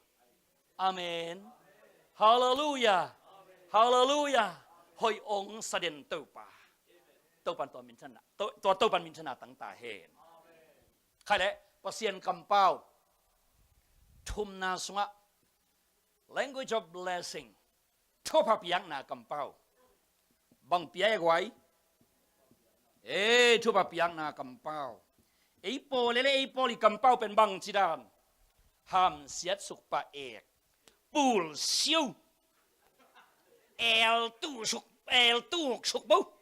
Amen. Halleluiah. Halleluiah. Hoih hong sa den Topa. Topan tua minthanna, to, tua Topan minthanna tang ta hen. Khai leh Pasian kampau thumna sungah language of blessing, thupha piakna kampau. Bang pia e guai? Ei, thupha piakna kampau. Ei pawl leh ei pawl i kampau pen bang ci dan? Hamsiat suk pah ek, pul siu, el tu suk, el tu suk bo.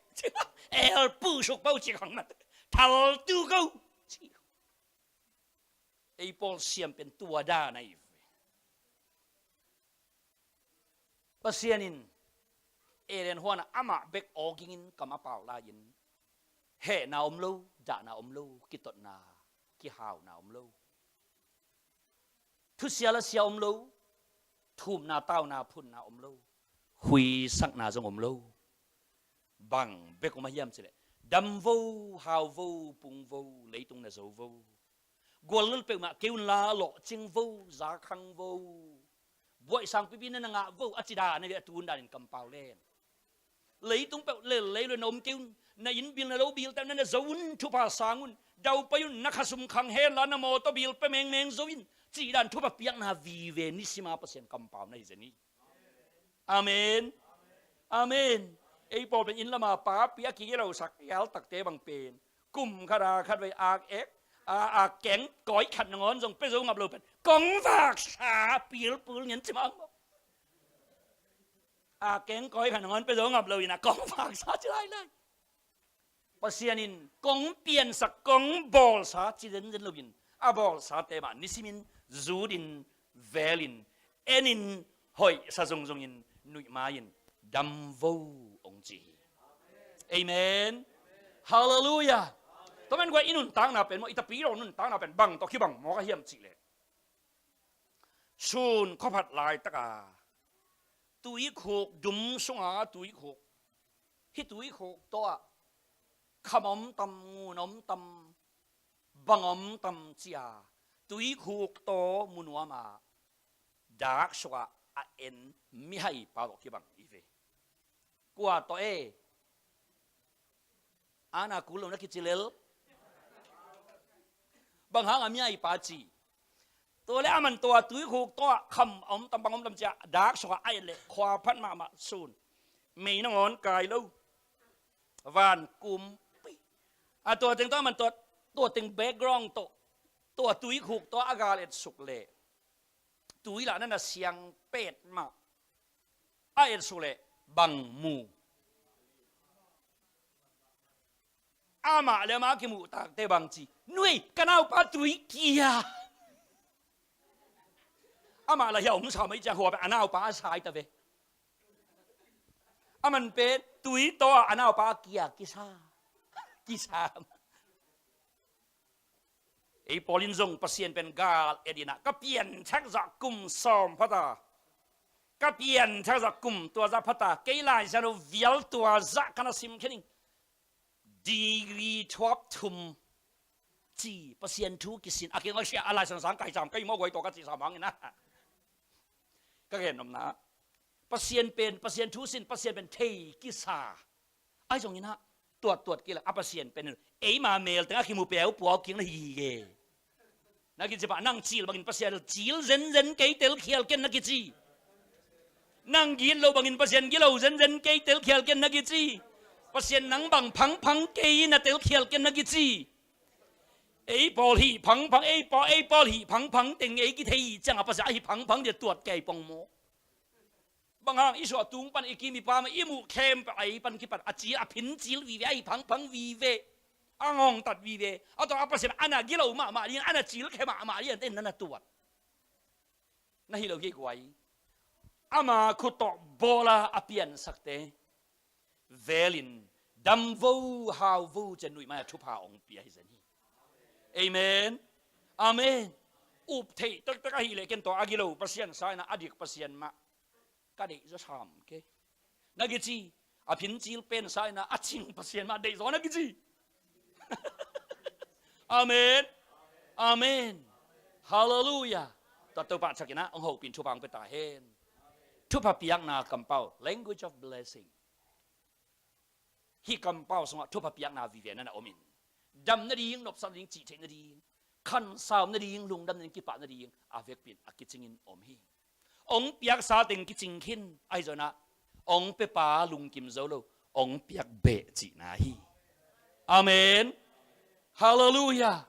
El puhsuk pau cik hang na thaltu ko. Ei pawl siam pen tua dan ahi ve. Pasian in Eden huanah amah bek awgingin kam a pau lai-in hehna om lo, dahna om lo, kitotna, kihauna om lo. Thusia lasia om lo, thumna tauna phunna om lo, huisakna zong om lo. Bang bek om a hiam cileh, damvo, hauvo, pungvo, leitung na zovo. Gualnul peuhmah kei unla lawhcingvo, zakhangvo, buaihsang pipi na na ngahvo, a ci dan a ve, a tun danin kampau leng. Leitung peuh lel lei lo na om kei un, na innbil na lobil teuh na na zo un, thupha sang un, daupai un, na khasum khang henla na mawtaw bil pia mengmeng zo in, cih dan thupha piakna vive nisima Pasian kampau na hi zen hi. Amen. Amen. Ei pawl pen inn lama papi a kigilosak yaltakte bang pen kum khat a khat vei ak ek a, a keng kawi khat nangawn zong pia zo ngap lo pen kong vaksa pilpul ngen cimang maw? A keng kawi khat nangawn pia zo ngap lo in a kong vaksa ci lailai. Pasian in kong piansak, kong bawlsa ci zenzen loin a bawlsate mah nisimin zutin, velin, enin, hoihsa zongzongin nuihma-in damvo hong ci hi. Amen. Halleluiah. Tua man guai i nuntakna pen maw, i tapidaw nuntakna pen bang tawh kibang mawk a hiam cihleh, sun khuaphat laitaka tuikhuk dum sunga tuikhuk, hih tuikhuk tawh ah kham om tam, ngun om tam, bang om tam cia tuikhuk tawh mu nuama daksukah a en mihaipa tawh kibang i ve. Kua tawh e? Ana kul lo na kici lel. Bang hang a mihaipa ci? Tua le a man tua tuikhuk tawh ah kham a om tam, bang om tam cia daksukah a en leh khua phat mahmah sun, mei nangawn kai lo, van kumpi. A tua teng tawh a man tua, tua teng background tawh tua tuikhuk tawh a gal etsuk leh tui lah na na siang petmah a etsuk leh bang mu? Amah le amah a kimuhtakte bang ci? Nuei, ka naupa tui kia. Amah lah hia om sa mai cia hua pen a naupa a sai ta ve. A man pen tui tawh a naupa a kia kisa. Kisa. Ei pawl in zong Pasian pen gal et inah ka pianthak zah kum sawm phata, ka pianthak zah kum tua zah phata, kei Lai Siangtho vial tua zah ka na sim khening degree thuap thum ci Pasian thu kisin a keng a sia a Lai Siangtho sang kai cam kei maw guai tawh ka ci sa mangin ah ka gen omna. Pasian pen, Pasian thu sin, Pasian pen thei kisa. Ahi zongin ah tuat tuat kila a Pasian pen eima melteng a kimu peu puau kiang na hi hi e. Na kici pah nang cil bangin Pasian cil zenzen kei telkhial ken na kici. Nang gilo bangin Pasian gilo zenzen kei telkhial ken na kici. Pasian nang bang phangphang kei na telkhial ken na kici. Ei pawl hih phangphang, ei pawl, ei pawl hih phangphang teng ei kithei ciangah Pasian a hih phangphang dia tuat kei pong maw? Bang hang i suah tung pan i kim i pam i muh khempeuh a ei pan kipan a cil a phin cil vive, a hih phangphang vive, a ngongtat vive. A tawh a Pasian a na gilo mahmah ding, a na cil khe mahmah ding, a ten na na tuat. Na hi lo hi guai. Ama khut tawh bawla a piansakte velin damvo hauvo cian nuihmai a thupha hong pia hi zen hi. Amen. Amen. Up theih tektek ahileh ken tawh a gilo Pasian sa inah a dik Pasian mah ka deih zaw sam kei na kici. A phincil pen sa inah a cing Pasian mah deih zaw na kici. Amen. Amen. Halleluiah. Tua Topa chakinah hong hopin thupha hong pia ta hen. Thupha piakna kampau, language of blessing. Hih kampau sungah thupha piakna vive na na omin, dam nading, nopsak nading, cih theih nading, khansau nading, lungdam nading, kipah nading a vekpin a kicingin om hi. Hong piaksa teng kicing khin ahi zonah hong piapa lungkim zo lo, hong piak beh cihna hi. Amen. Halleluiah.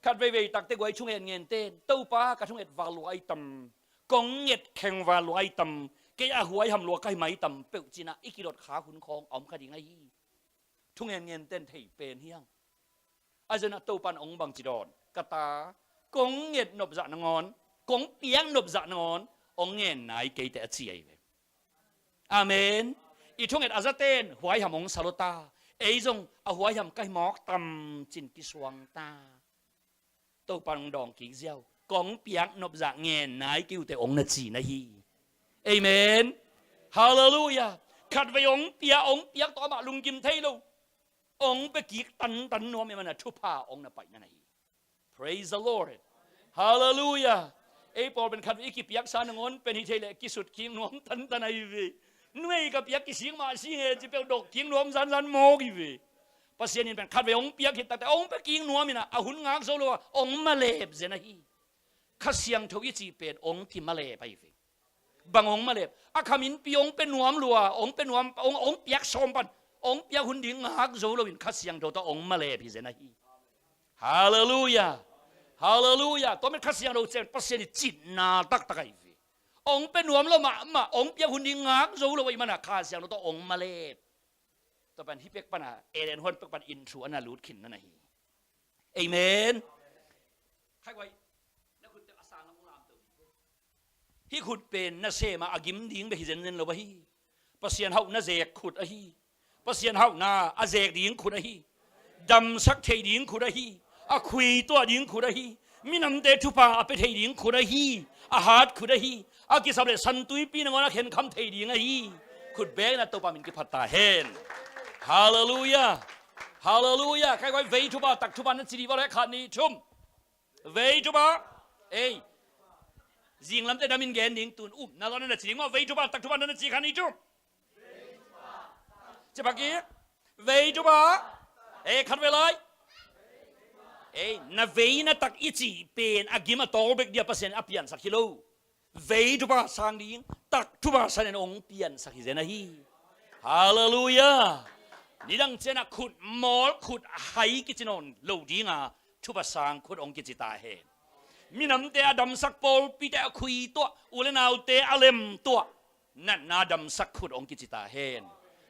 Khat veivei takte guai thunget ngente in Topa ka thunget val lua ahi tam, kong nget kheng val lua ahi tam, kei a huai ham lua ka hi mai tam peuh cinah i kilot kha hun khawng a om kha ding ahi. Thungen ngente in thei pen hi hang. A zia-in ah Topa'n hong bangci dawn, ka ta, kong nget nopzah nangawn, kong piak nopzah nangawn hong ngen nai kei teh, a ci ahi ve. Amen. I thunget a zate'n huaiham hong sa lo ta. Ei zong a huaiham ka hi mawk tam ci-in kisuang ta. Topa'n hong dawng kik ziau, kong piak nopzah ngen nai kei uh teh, hong na ci na hi. Amen. Halleluiah. Khatvei hong pia, hong piak tawh amah lunggim thei lo, hong pia kik tantan nuam ahih manin ah thupha hong na paina na hi. Praise the Lord. Halleluiah. Ei pawl pen khatvei i kipiaksa nangawn pen hi thei leh kisut kik nuam tantan ahi ve. Nuai ka piak kisik mah si nge ci peuh dok kik nuam zanzan mawk hi ve. Pasian in pen khatvei hong piak khit takteh hong pia kik nuam in ah, a hun ngak zo lo a hong malep zen ahi. Kha Siangtho i cih pen hong kimalep ahi ve. Bang hong malep? A kham innpi hong pia nuam lua, hong pia nuam, hong, hong piak sawm pan, hong piak hun ding ngak zo loin Kha Siangtho tawh hong malep hi zen ahi. Halleluiah. Halleluiah. Tua manin Kha Siangtho cih pen Pasian i citna taktak ahi ve. Hong pia nuam lo mahmah, hong piak hun ding ngak zo lo ahih manin ah Kha Siangtho tawh hong malep. Tua pan hih pek pan ah, Eden huan pek pan inn thu a na lut khin na na hi. Amen. Khai guai, na khut teh a sang lam hong lamto ding. Hih khut pen na sem a, a gim ding bek hi zenzen lo ahi. Pasian hauhna zek khut ahi. Pasian hauhna a zek ding khut ahi. Damsak thei ding khut ahi. A khui tuah ding khut ahi. Minamte thupha a pia thei ding khut ahi. A hat khut ahi. A kisap leh santuipi nangawn a khenkham thei ding ahi. Khut bek in ah Topa min kiphat ta hen. Halleluiah. Halleluiah. Khai guai, vei thupha, tak thupha na ci dih vua leh, khat, nih, thum. Vei thupha. Ei, zinglamte dam in gen ding, tun um na lo na na ci ding maw. Vei thupha, tak thupha na na ci, khat, nih, thum. Ci pak kik. Vei thupha. Ei, khatvei lai. Ei, na vei na tak i cih pen a gim a tawl bek ding a, Pasian a piansak hi lo. Vei thupha sang ding, tak thupha sang in hong piansak hi zen ahi. Halleluiah. Nidang ciang ah khut mawl, khut hai kici nawn lo ding a, thupha sang khut hong kici ta hen. Minamte a damsak, pawlpite a khui tuah, u leh naute a lem tuah, natna damsak khut hong kici ta hen.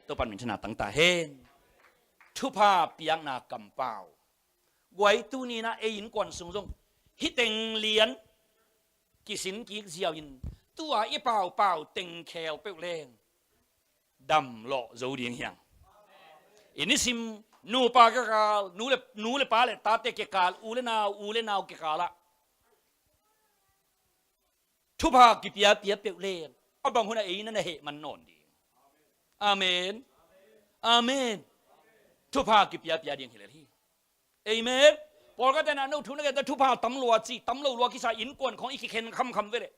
Topa'n minthanna tang ta hen. Thupha piakna kampau. Guai, tuni in ah ei innkuan sung zong hih teng lian kisin kik ziau in, tua i paupau teng khel peuh leng damlawh zo ding hi hang. I nisim nupa kikal, nu leh, nu leh pa leh tate kikal, u leh nau, u leh nau kikal ah thupha kipiapia peuh leng, a bang hun ah ei na na heh man nawn ding. Amen. Amen. Thupha kipiapia ding hi lel hi. Amen. Pawlkhatte in ah no thu na gen ta, thupha tam lua ci, tam lo lua kisa, innkuan khawng i kikhen khamkham ve leh.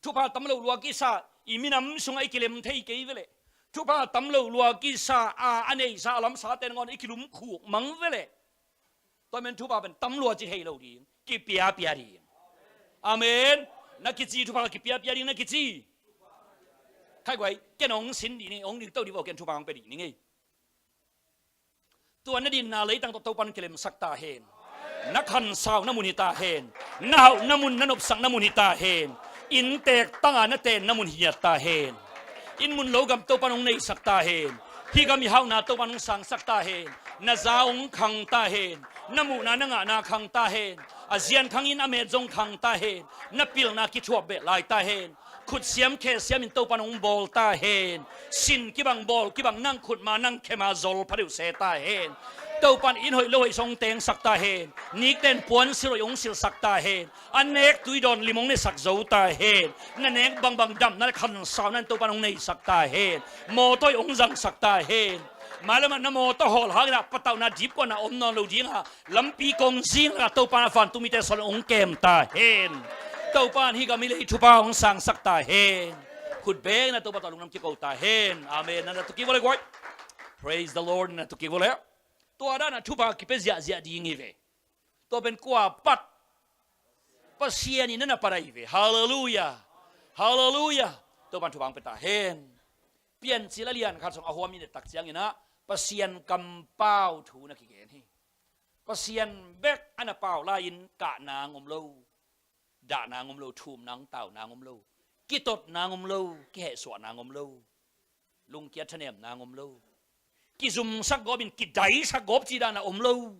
Thupha tam lo lua kisa, i minam sungah i kilem thei kei ve leh. Thupha tam lo lua kisa a, a neisa a lamsate nangawn i kilumkhuk mang ve leh. Tua manin thupha pen tam lua ci thei lo ding, kipiapia ding. Amen. Na kici, thupha kipiapia ding na kici. Khai guai, ken hong sin dih ning ei, hong ding to dih vua, ken thupha hong pia dih ning ei. Tua na dinna leitang tawh Topa'n kilemsak ta hen. Na khansau na mun hi ta hen. Na hauh na mun, na nopsak na mun hi ta hen. Innteek tang a na teen na mun hi ngiat ta hen. Inn mun lo gam Topa'n hong neisak ta hen. Hih gam i hauhna Topa'n hong sangsak ta hen. Na za hong khang ta hen. Na muhna na ngahna khang ta hen. A zian khang in a met zong khang ta hen. Na pilna kithuap beh lai ta hen. Khut siam khe siam in Topa'n hong bawl ta hen. Sin kibang, bawl kibang, nang khut ma nang khe ma zol pha deuh se ta hen. Topa'n inn hoih lo hoih zong tengsak ta hen. Nikten puansilh hoih hong silhsak ta hen. A nek tui dawn lim hong nesak zo ta hen. Na nek bangbang damna leh khansauna in Topa'n hong neisak ta hen. Mawtaw hoih hong zangsak ta hen. Mailam ah na mawtaw hawl hangin ah patauhna, dipkuatna om nawn lo ding a, lampi kong zing lakah Topa'n a vantung mite sawlin hong kem ta hen. Topa'n hih gam hih lei thupha hong sangsak ta hen. Khut bek in ah Topa tawh lungdam kiko ta hen. Amen. Na na tu kik vua leh guai. Praise the Lord. Na na tu kik vua leh. Tua dan a thupha kipia ziahziah ding hi ve. Tua pen kua pat? Pasian in na na pat ahi ve. Halleluiah. Halleluiah. Topa'n thupha hong pia ta hen. Piancil a lian khat sung a huam i et tak ciangin ah Pasian kampau thu na kigen hi. Pasian bek a na pau lai-in kah nang om lo, dah nang om lo, thum nang, tau nang om lo, kitot nang om lo, kihehsuah nang om lo, lungkia thanem nang om lo, kizumsak gawp in, kidaisak gawp cih dan a om lo.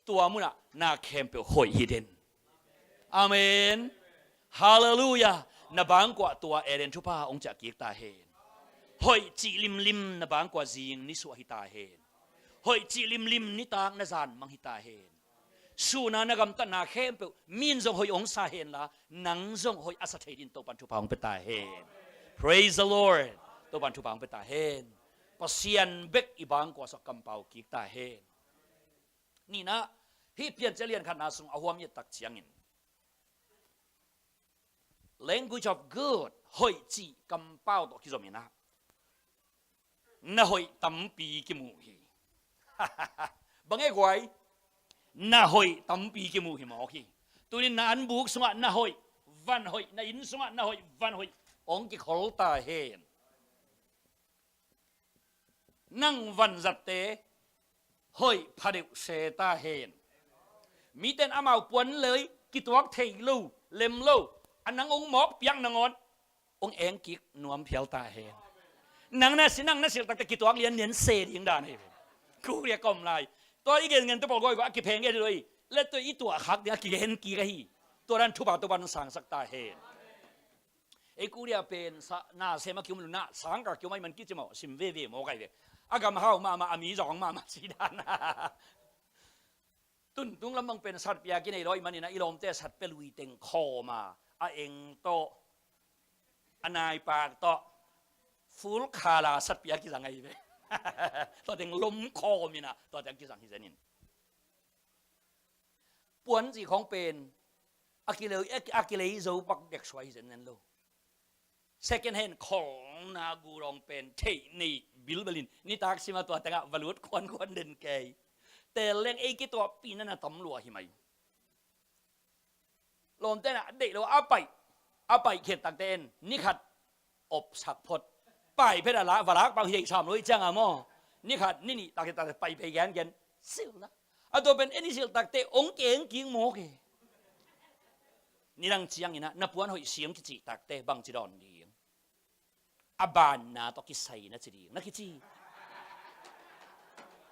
Tua munah na khempeuh hoih hi den. Amen. Halleluiah. Na bangkuah tua Eden thupha hong ciah kik ta hen. Hoih cih limlim na bangkuah zing nisuah hi ta hen. Hoih cih limlim nitak na zan mang hi ta hen. Sun a na gamtatna khempeuh mi in zong hoih hong sa hen la, nang zong hoih a sa thei dingin Topan thupha hong pia ta hen. Praise the Lord. Topan thupha hong pia ta hen. Pasian bek i bangkuah sawh kampau kik ta hen. Nihna, hih Piancil lian khatna sung a huam i et tak ciangin, language of good, hoih cih kampau tawh kizom in ah, na hoih tampi kimu hi. Bang e guai, na hoih tampi kimu hi mawk hi. Tunin na anbuk sungah na hoih, van hoih, na inn sungah na hoih, van hoih hong kikhol ta hen. Nang vanzatte hoih phadeuh se ta hen. Miten amau puan lei kituak thei lo, lem lo, a nang hong mawk piak nangawn hong eng kik nuam phial ta hen. Nang na si, nang na silh takte kituak lianlian se ding dan hi. Kuria kom lai. Tua i gen ngen te pawl goi goi a kipheng e dilo i. Let tua i tuah khak ding a kigen kik ahi. Tua dan thupha Topan sangsak ta hen. Ei Korea pen sa, na sem a kium lo, na sang ka kium a i man kici maw, sim veve maw kai ve. A gam hau mahmah, a mi zawng mahmah si dan. Tuntung lam bang pen satpia kinei lo i manin a i lawmte satpia lui teng khawm a, a eng tawh, a naipak tawh, full color satpia kizang ahi ve. Tua teng lom khawm in a, tua teng kizang hi zenin. Puanci khawng pen a kilei, a kilei zo pak dek suai hi zenzen lo. Second hand khawng na gu dawng pen theih nei bilbel in nitak sim a tua tengah va lut khuankhuan den kei. Tel leng ei kituahpih na na tam lua hi mai. Lawmte na deih lo a paih, a paih khiat takte en ni khat opsak phot. Paih phet a la, va lak pau hi sam lo i ciang a maw. Ni khat, ni nih, tak, tak, paih phei gen gen. Silh na. A tua pen en i silh takte ong keng king mawk e. Nidang ciangin a, na puan hoih siam kicih takte bangci dawn ding. A banna tawh kisai na ci ding, na kici.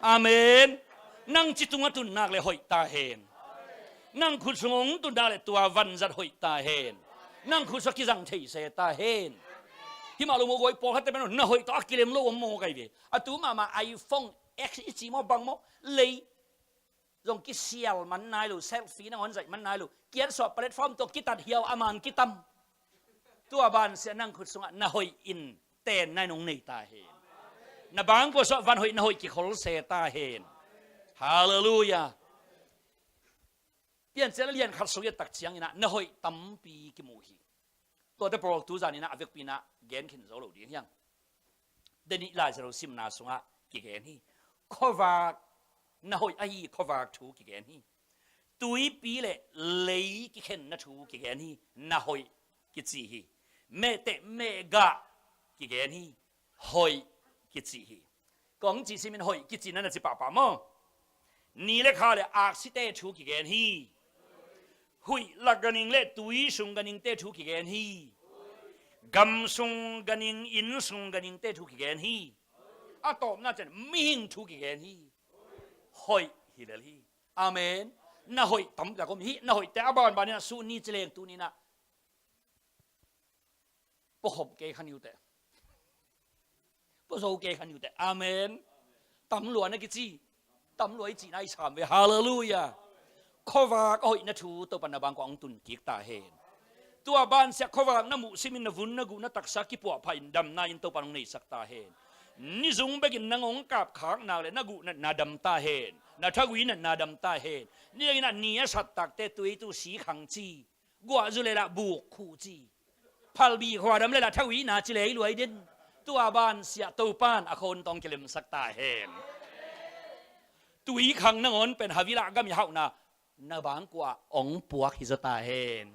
Amen. Nang ci tung a tun nak le hoih ta hen. Nang khut sung hong tun nak le tua vanzat hoih ta hen. Nang khut sung a kizang thei se ta hen. Himah lo maw guai, pawlkhatte pen na hoih tawh a kilem lo om maw kai ve. A tu mahmah iPhone X i ci maw bang maw lei zong kisial man nai lo, selfie nangawn zaih man nai lo. Kiatsuah platform tawh kitat hiau a man kitam. Tua bansia nang khut sungah na hoih in ten nai nong nei ta hen. Na bangkua suah van hoih na hoih kikhol se ta hen. Halleluiah. Piancil a lian khat sung i et tak ciangin ah na hoih tampi kimu hi. Tuate pawl tu zanin ah a vekpi in ah gen khin zo lo ding hiang. Deni Lai Siangtho simna sungah kigen hi. Khuavak na hoih ahi khuavak thu kigen hi. Tuipi le lei kikhenna thu kigen hi. Na hoih kici hi. Mehteh mehgah kigen hi. Hoih kici hi. Kong cih simin hoih kici na na ci pahpah maw? Ni le kha le aksite thu kigen hi. Huih lak ganing le tui sung ganingte thu kigen hi. Gam sung ganing, inn sung ganingte thu kigen hi. A tawpna cian mihing thu kigen hi. Hoih hi lel hi. Amen. Na hoih tam lak om hi. Na hoihte a banbanin a suh ni ci leng tuni in ah pua khop kei kha niute. Pua zo kei kha niute. Amen. Tam lua na kici. Tam lua i cihna i sam ve. Halleluiah. Khuavak a hoihna thu Topa na bangkua hong tun kik ta hen. Tua bansiah khuavak na muh simin na vun na guh na taksa kipuahpha in damna in Topa hong neisak ta hen. Nizung bekin nang hong kapkhak nak le na guh natna dam ta hen. Na thagui natna dam ta hen. Nidangin ah ni a sat takte tuitu si khang ci. Guahzu le lah buk khuh ci. Phalbi khuadam le lah thagui na ci lei luai den. Tua bansiah Topan a khon tawng kilemsak ta hen. Tui khang nangawn pen Havilah gam i hauhna na bangkua hong puak hi zaw ta hen.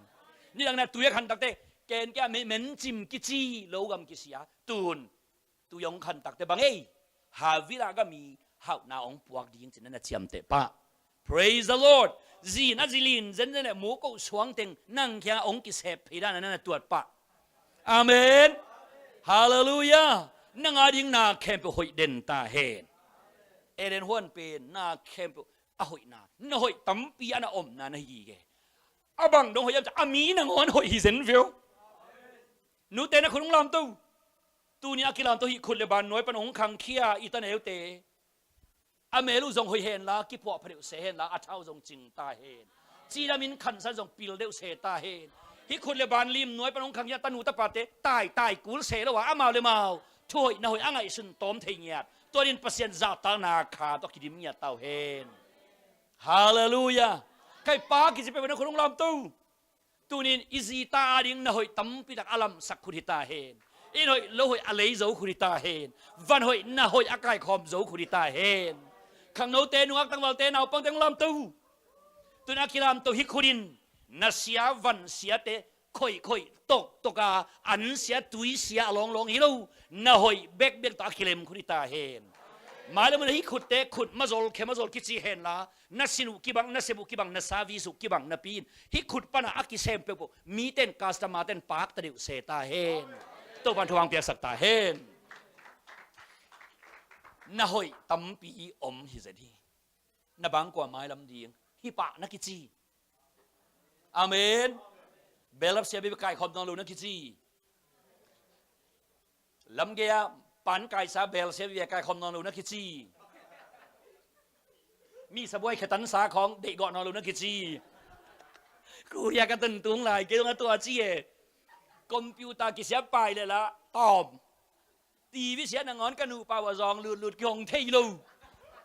Nidang na tui a khan takte ken kia mencim kici lo gam kisia tun. Tui hong khan takte bang ei Havilah gam i hauhna hong puak ding cin na na ciamteh pah. Praise the Lord. Zin a zilin zenzen le mukoh suangteng nang kiangah hong kisep phei dan na na tuat pah. Amen. Halleluiah. Nang a ding na khempeuh hoih den ta hen. Ellen White pen na khempeuh a hoihna, na hoih tampi a na omna na hi gige. A bang dong hoih hiam cih leh a mi nangawn hoih hi zen ve uh. Nute na khut hong lamto. Tuni a kilamto hih khut le ban nuai pan hong khangkhia i ta neute. A mel uh zong hoih henla, kipuah pha deuh se henla, a thau zong cing ta hen. Cidamin khansan zong pil deuh se ta hen. Hih khut le ban lim nuai pan hong khangkhia tanu tapate, tai, tai kul se lo a, amau le mau thu hoih na hoih a ngaihsun tawm thei ngiat. Tua in Pasian zahtakna kha tawh kidim ngiat ta uh hen. Halleluiah. Kei pa kici peuhpeuh na khut hong lamto. Tunin i zi ta ading na hoih tampi tak a lamsak khut hi ta hen. In hoih lo hoih a lei zo khut hi ta hen. Van hoih na hoih a kaikhawm zo khut hi ta hen. Khangnote, nungak tangvalte, naupangte hong lamto. Tunin a kilamto hih khut in na sia van siate khoih khoih toktok a, an sia tui sia a lawnglawng hi lo, na hoih bekbek tawh a kilem khut hi ta hen. Mai le mun ah hih khutte khut mazol khe mazol kici henla, na sin uh kibang, na sep uh kibang, na service uh kibang napi in hih khut pan a a kisem peuhpeuh mite in, customer te in pakta deuh se ta hen. Topa'n thupha hong piaksak ta hen. Na hoih tampi om hi zen hi. Na bang kua mailam ding? Hih pah na kici. Amen. Belap sia bia kaikhawm nawn lo na kici. Lamgei ah pan kaisa bel sia bia kaikhawm nawn lo na kici. Mi sabuai khetansa khawng deihgawh nawn lo na kici. Kuhia ka tun tung lai kei dong a tua ci e. Computer kisia pai le la tawm. TV sia nangawn ka nupa uh a zawng lutlut kihong thei lo.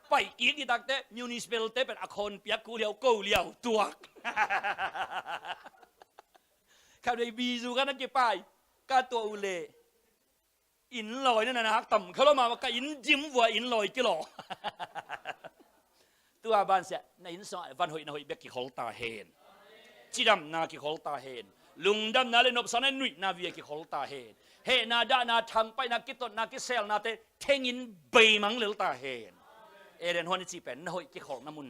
Paih kik i takte municipal te pen a khawn piak kuh liau ko liau tuak. Khatvei bizu ka na kipai ka tuah uh leh inn lawi na na hak tam kha lo mah, ka inn dim vua inn lawi kilaw. Tua ban sia na inn sungah van hoih na hoih bek kikhol ta hen. Cidamna kikhol ta hen. Lungdamna le nopsakna nuihna via kikhol ta hen. Hehna dahna thangpaihna kitotna kiselnate thengin beimang lel ta hen. Eden huan i cih pen na hoih kikholna mun.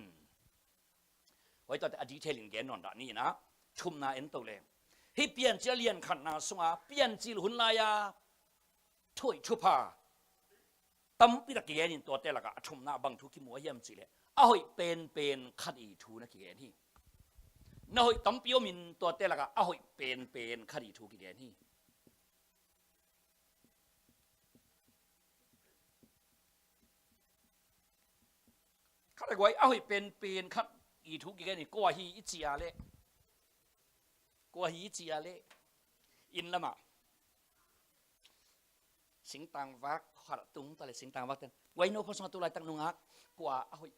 Hoi tuate a detail in gen nawn dah ni in ah thumna en to leng. Hih Piancil a lian khatna sungah Piancil hun lai-a thu hoih thupha tampi tak kigen in tuate lakah a thumna bang thu kimu a hiam cihleh a hoih penpen khat i thu na kigen hi. Na hoih tampi om in tuate lakah a hoih penpen khat i thu kigen hi. Khat a guai a hoih penpen khat i thu kigen hi. Kua hi i ci a leh, kua hi i ci a leh inn lamah singtang vak khat a tung ta le singtang vak ten guai no khuasung a tu laitak nungak kua a hoih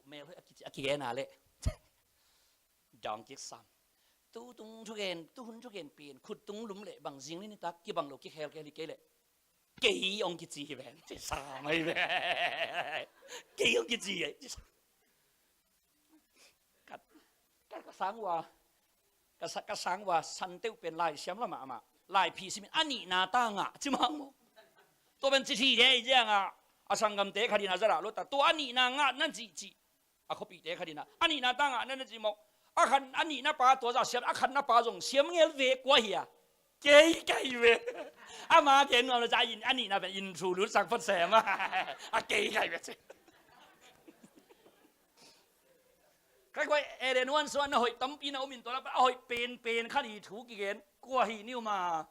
mel hoih a kici a kigen a leh dawng kik sam. Tu tung thugen, tu hun thugen pen khut tung lum le bang zing ni nitak kibang lo kikhelkhel hi kei leh kei hong kici hi ven ci sam ahi ve. Kei hong kici hi. Ka, ka, ka sang ua, ka sa, ka sang ua santeuh pen lai siam lamah amah lai phih simin a nihna ta ngah ci mah maw? Tua pen ci thite ahi ciangah a sanggamte khat in a zadah lo ta tua a nihna ngah nan cihcih. A khuapihte khat in ah a nihna ta ngah nan a cih mawk. A khan a nihna pa tua zah siam a khatna pa zong siam ngel ve kua hi a. Kei ka hi ve. Ama gen nuam lo ca a nihna pen in thu lutsak phot sem a. A kei ka hi ve ci. Khaikuai Eden huan suan na hoih tampi na om in tua lak a hoih penpen khat i thu kigen kua hi ni um a.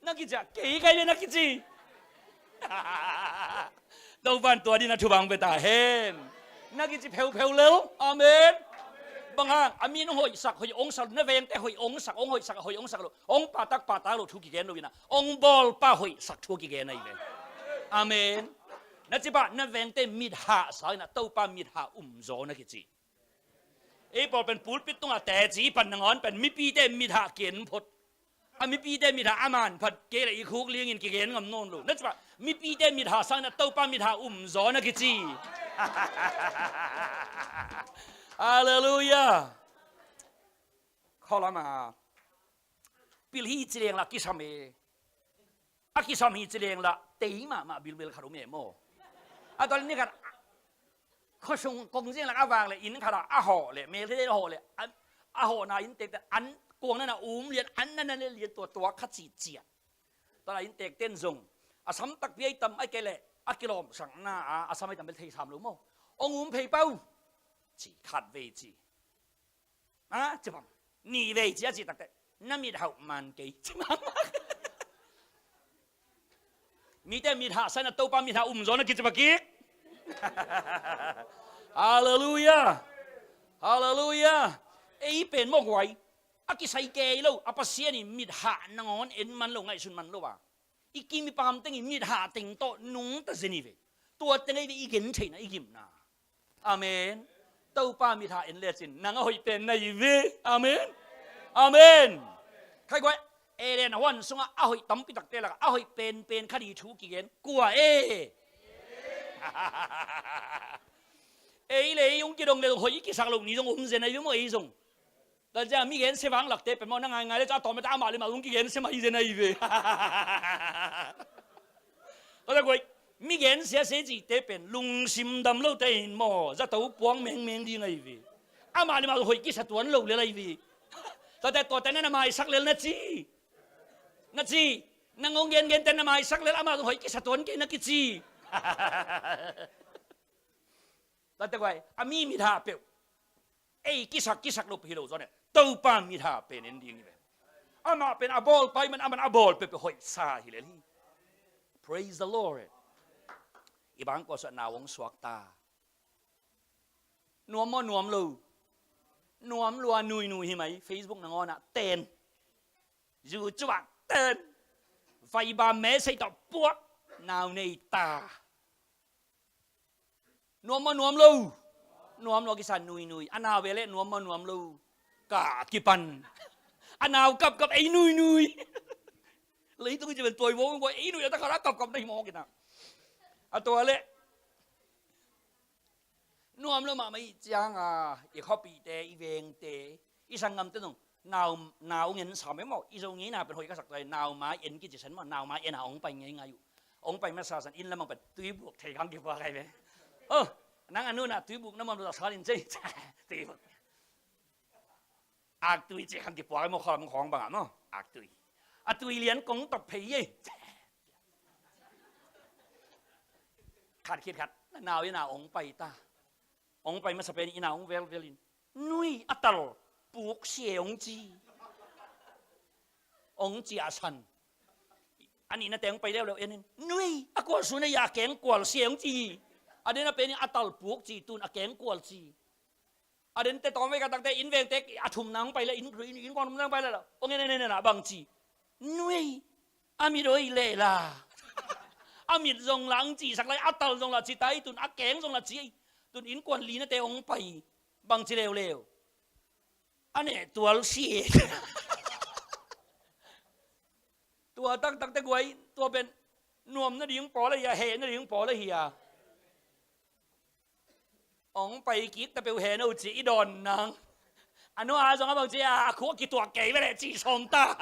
Na kici a kei ka hi ve na kici. Topan tua din a thubang pe ta hen. Na kici pheupheu lel. Amen. Bang hang a min hong hoihsak hoih hong sak na vengte hoih hong sak hong hoihsak hoih hong sak lo hong pahtak pahtak lo thu kigen lo in a hong bawlpa hoihsak thu kigen ahi ve. Amen. Na cipah na vengte mithah sa in a Topa mithah umzaw na kici. Ei pawl pen pulpit tungah teci pan nangawn pen mipite mithah ken phot. A mipite mithah a manphat kei le i khuk lingin kigen ngam nawn lo na cipah mipite mithah sangin a Topa mithah umzaw na kici. Halleluiah. Kholama pil hi ci leng lah kisam e. A kisam hi ci leng lah tei mahmah bilbel khat um e maw? A tual ni khat khuasung kong ziang lak a vang le inn khat ah a hawh le mel thei a hawh le a hawhna inntek ten an kuang nana um lian an nana le lian tua tua kha cihciah. Tua la inntek ten zong a sam takpi ai tam ai kei le a kilawmsakna a a sam ai tam bel thei sam lo maw? Ong um phei pau. Ci khat vei ci. A, ci bang. Nih vei ci a cih takteh, na mit hauh man kei. Ci bang. Mite mit hah sa in a, Topa mit hah um zaw na kici pakik. Halleluiah. Halleluiah. Ei pen mawk huai. A kisai kei lo, a Pasian in mit hah nangawn en man lo, ngaihsun man lo a, i kim i pam teng i mit hah teng tawh nungta zen hi ve. Tua teng ahi ve i gen theihna, i gimna. Amen. Topa mit hah en lecin nang a hoih pen na hi ve. Amen. Amen. Khai guai, Eden huan sungah a hoih tampi takte lakah a hoih penpen khat hi thu kigen kua e? Ei le ei hong kidong le hoih i kisak loh ni zong om zen ahi ve maw, ei zong. Tua ciang mi gensia vanglakte pen maw, na ngaingai le ca tawm a ta amah le mah zong kigensia mah hi zen ahi ve. Tua ciang guai, mi gensia se cihte pen lungsim dam lote in maw, zato puang mengmeng ding ahi ve. Amah le mah zong hoih kisa tuan lo lel ahi ve. Tua te, tua te na na maisak lel na ci. Na ci. Nang hong gengen te na maisak lel, amah zong hoih kisa tuan kei na kici. Tua te guai, a mi mit hah peuh ei kisak, kisak lo hi lo zaw ne, Topa mit hah pen en ding hi ve. Amah pen a bawl pai man, aman a bawl peuhpeuh hoihsa hi lel hi. Praise the Lord. I bang kua suah nau hong suak ta. Nuam maw, nuam lo? Nuam lua nuinui hi mai, Facebook nangawn ah ten. YouTube ah ten. Viber message tawh puak. Nau nei ta. Nuam maw, nuam lo? Nuam lo, kisa nuinui. A nau ve le nuam maw, nuam lo? Ka kipan. A nau kapkap ei nuinui. Leitung ci pen tuai vong guai ei nui a ta kha la kapkap na hi mawk ina. A tua le nuam lo mahmah i cianga i khuapihte, i vengte, i sanggamte zong nau, nau ngen sam e maw, i Zo ngeina pen hoih ka sak tua, nau mai en kici san maw, nau mai en a hong pai ngeingai uh. Hong pai masa san inn lamang pen tuibuk thei khang kipuak ai ve. Oh, nang a nunah tuibuk na muam lo tak sal in cei. Tuibuk. Aktui ci khang kipuak ai maw, khualam khawng bangah maw, aktui. A tui lian kong tawp phei ei. Khat khit khat, na nau inn a hong pai ta. Hong pai masa pen inn a hong velvel in, nui, a tal puk sia hong ci. Hong ciahsan. A nihna teng pai leuleu en in, nui, a kual sun a ia keng kual sia hong ci. A den a pen in a tal puk ci tun a keng kual ci. A den te tawm vei ka takte inn vengte a thumna hong pai le, inn, inn, innkuan thumna hong pai le la, hong en en en en a bang ci. Nui, a mit hoih leh la. A mit zong la hong cihsak lai, a tal zong la ci tai tun, a keng zong la ci tun, innkuan linate hong pai, bang ci leuleu? A neh tual si. Tua taktak te guai, tua pen nuam nading pawl ahi a, heh nading pawl ahi a. Hong pai kik ta peuh hen o ci i dawn nang. A nua zong a bang ci a, a khua kituak kei ve leh ci sawm ta.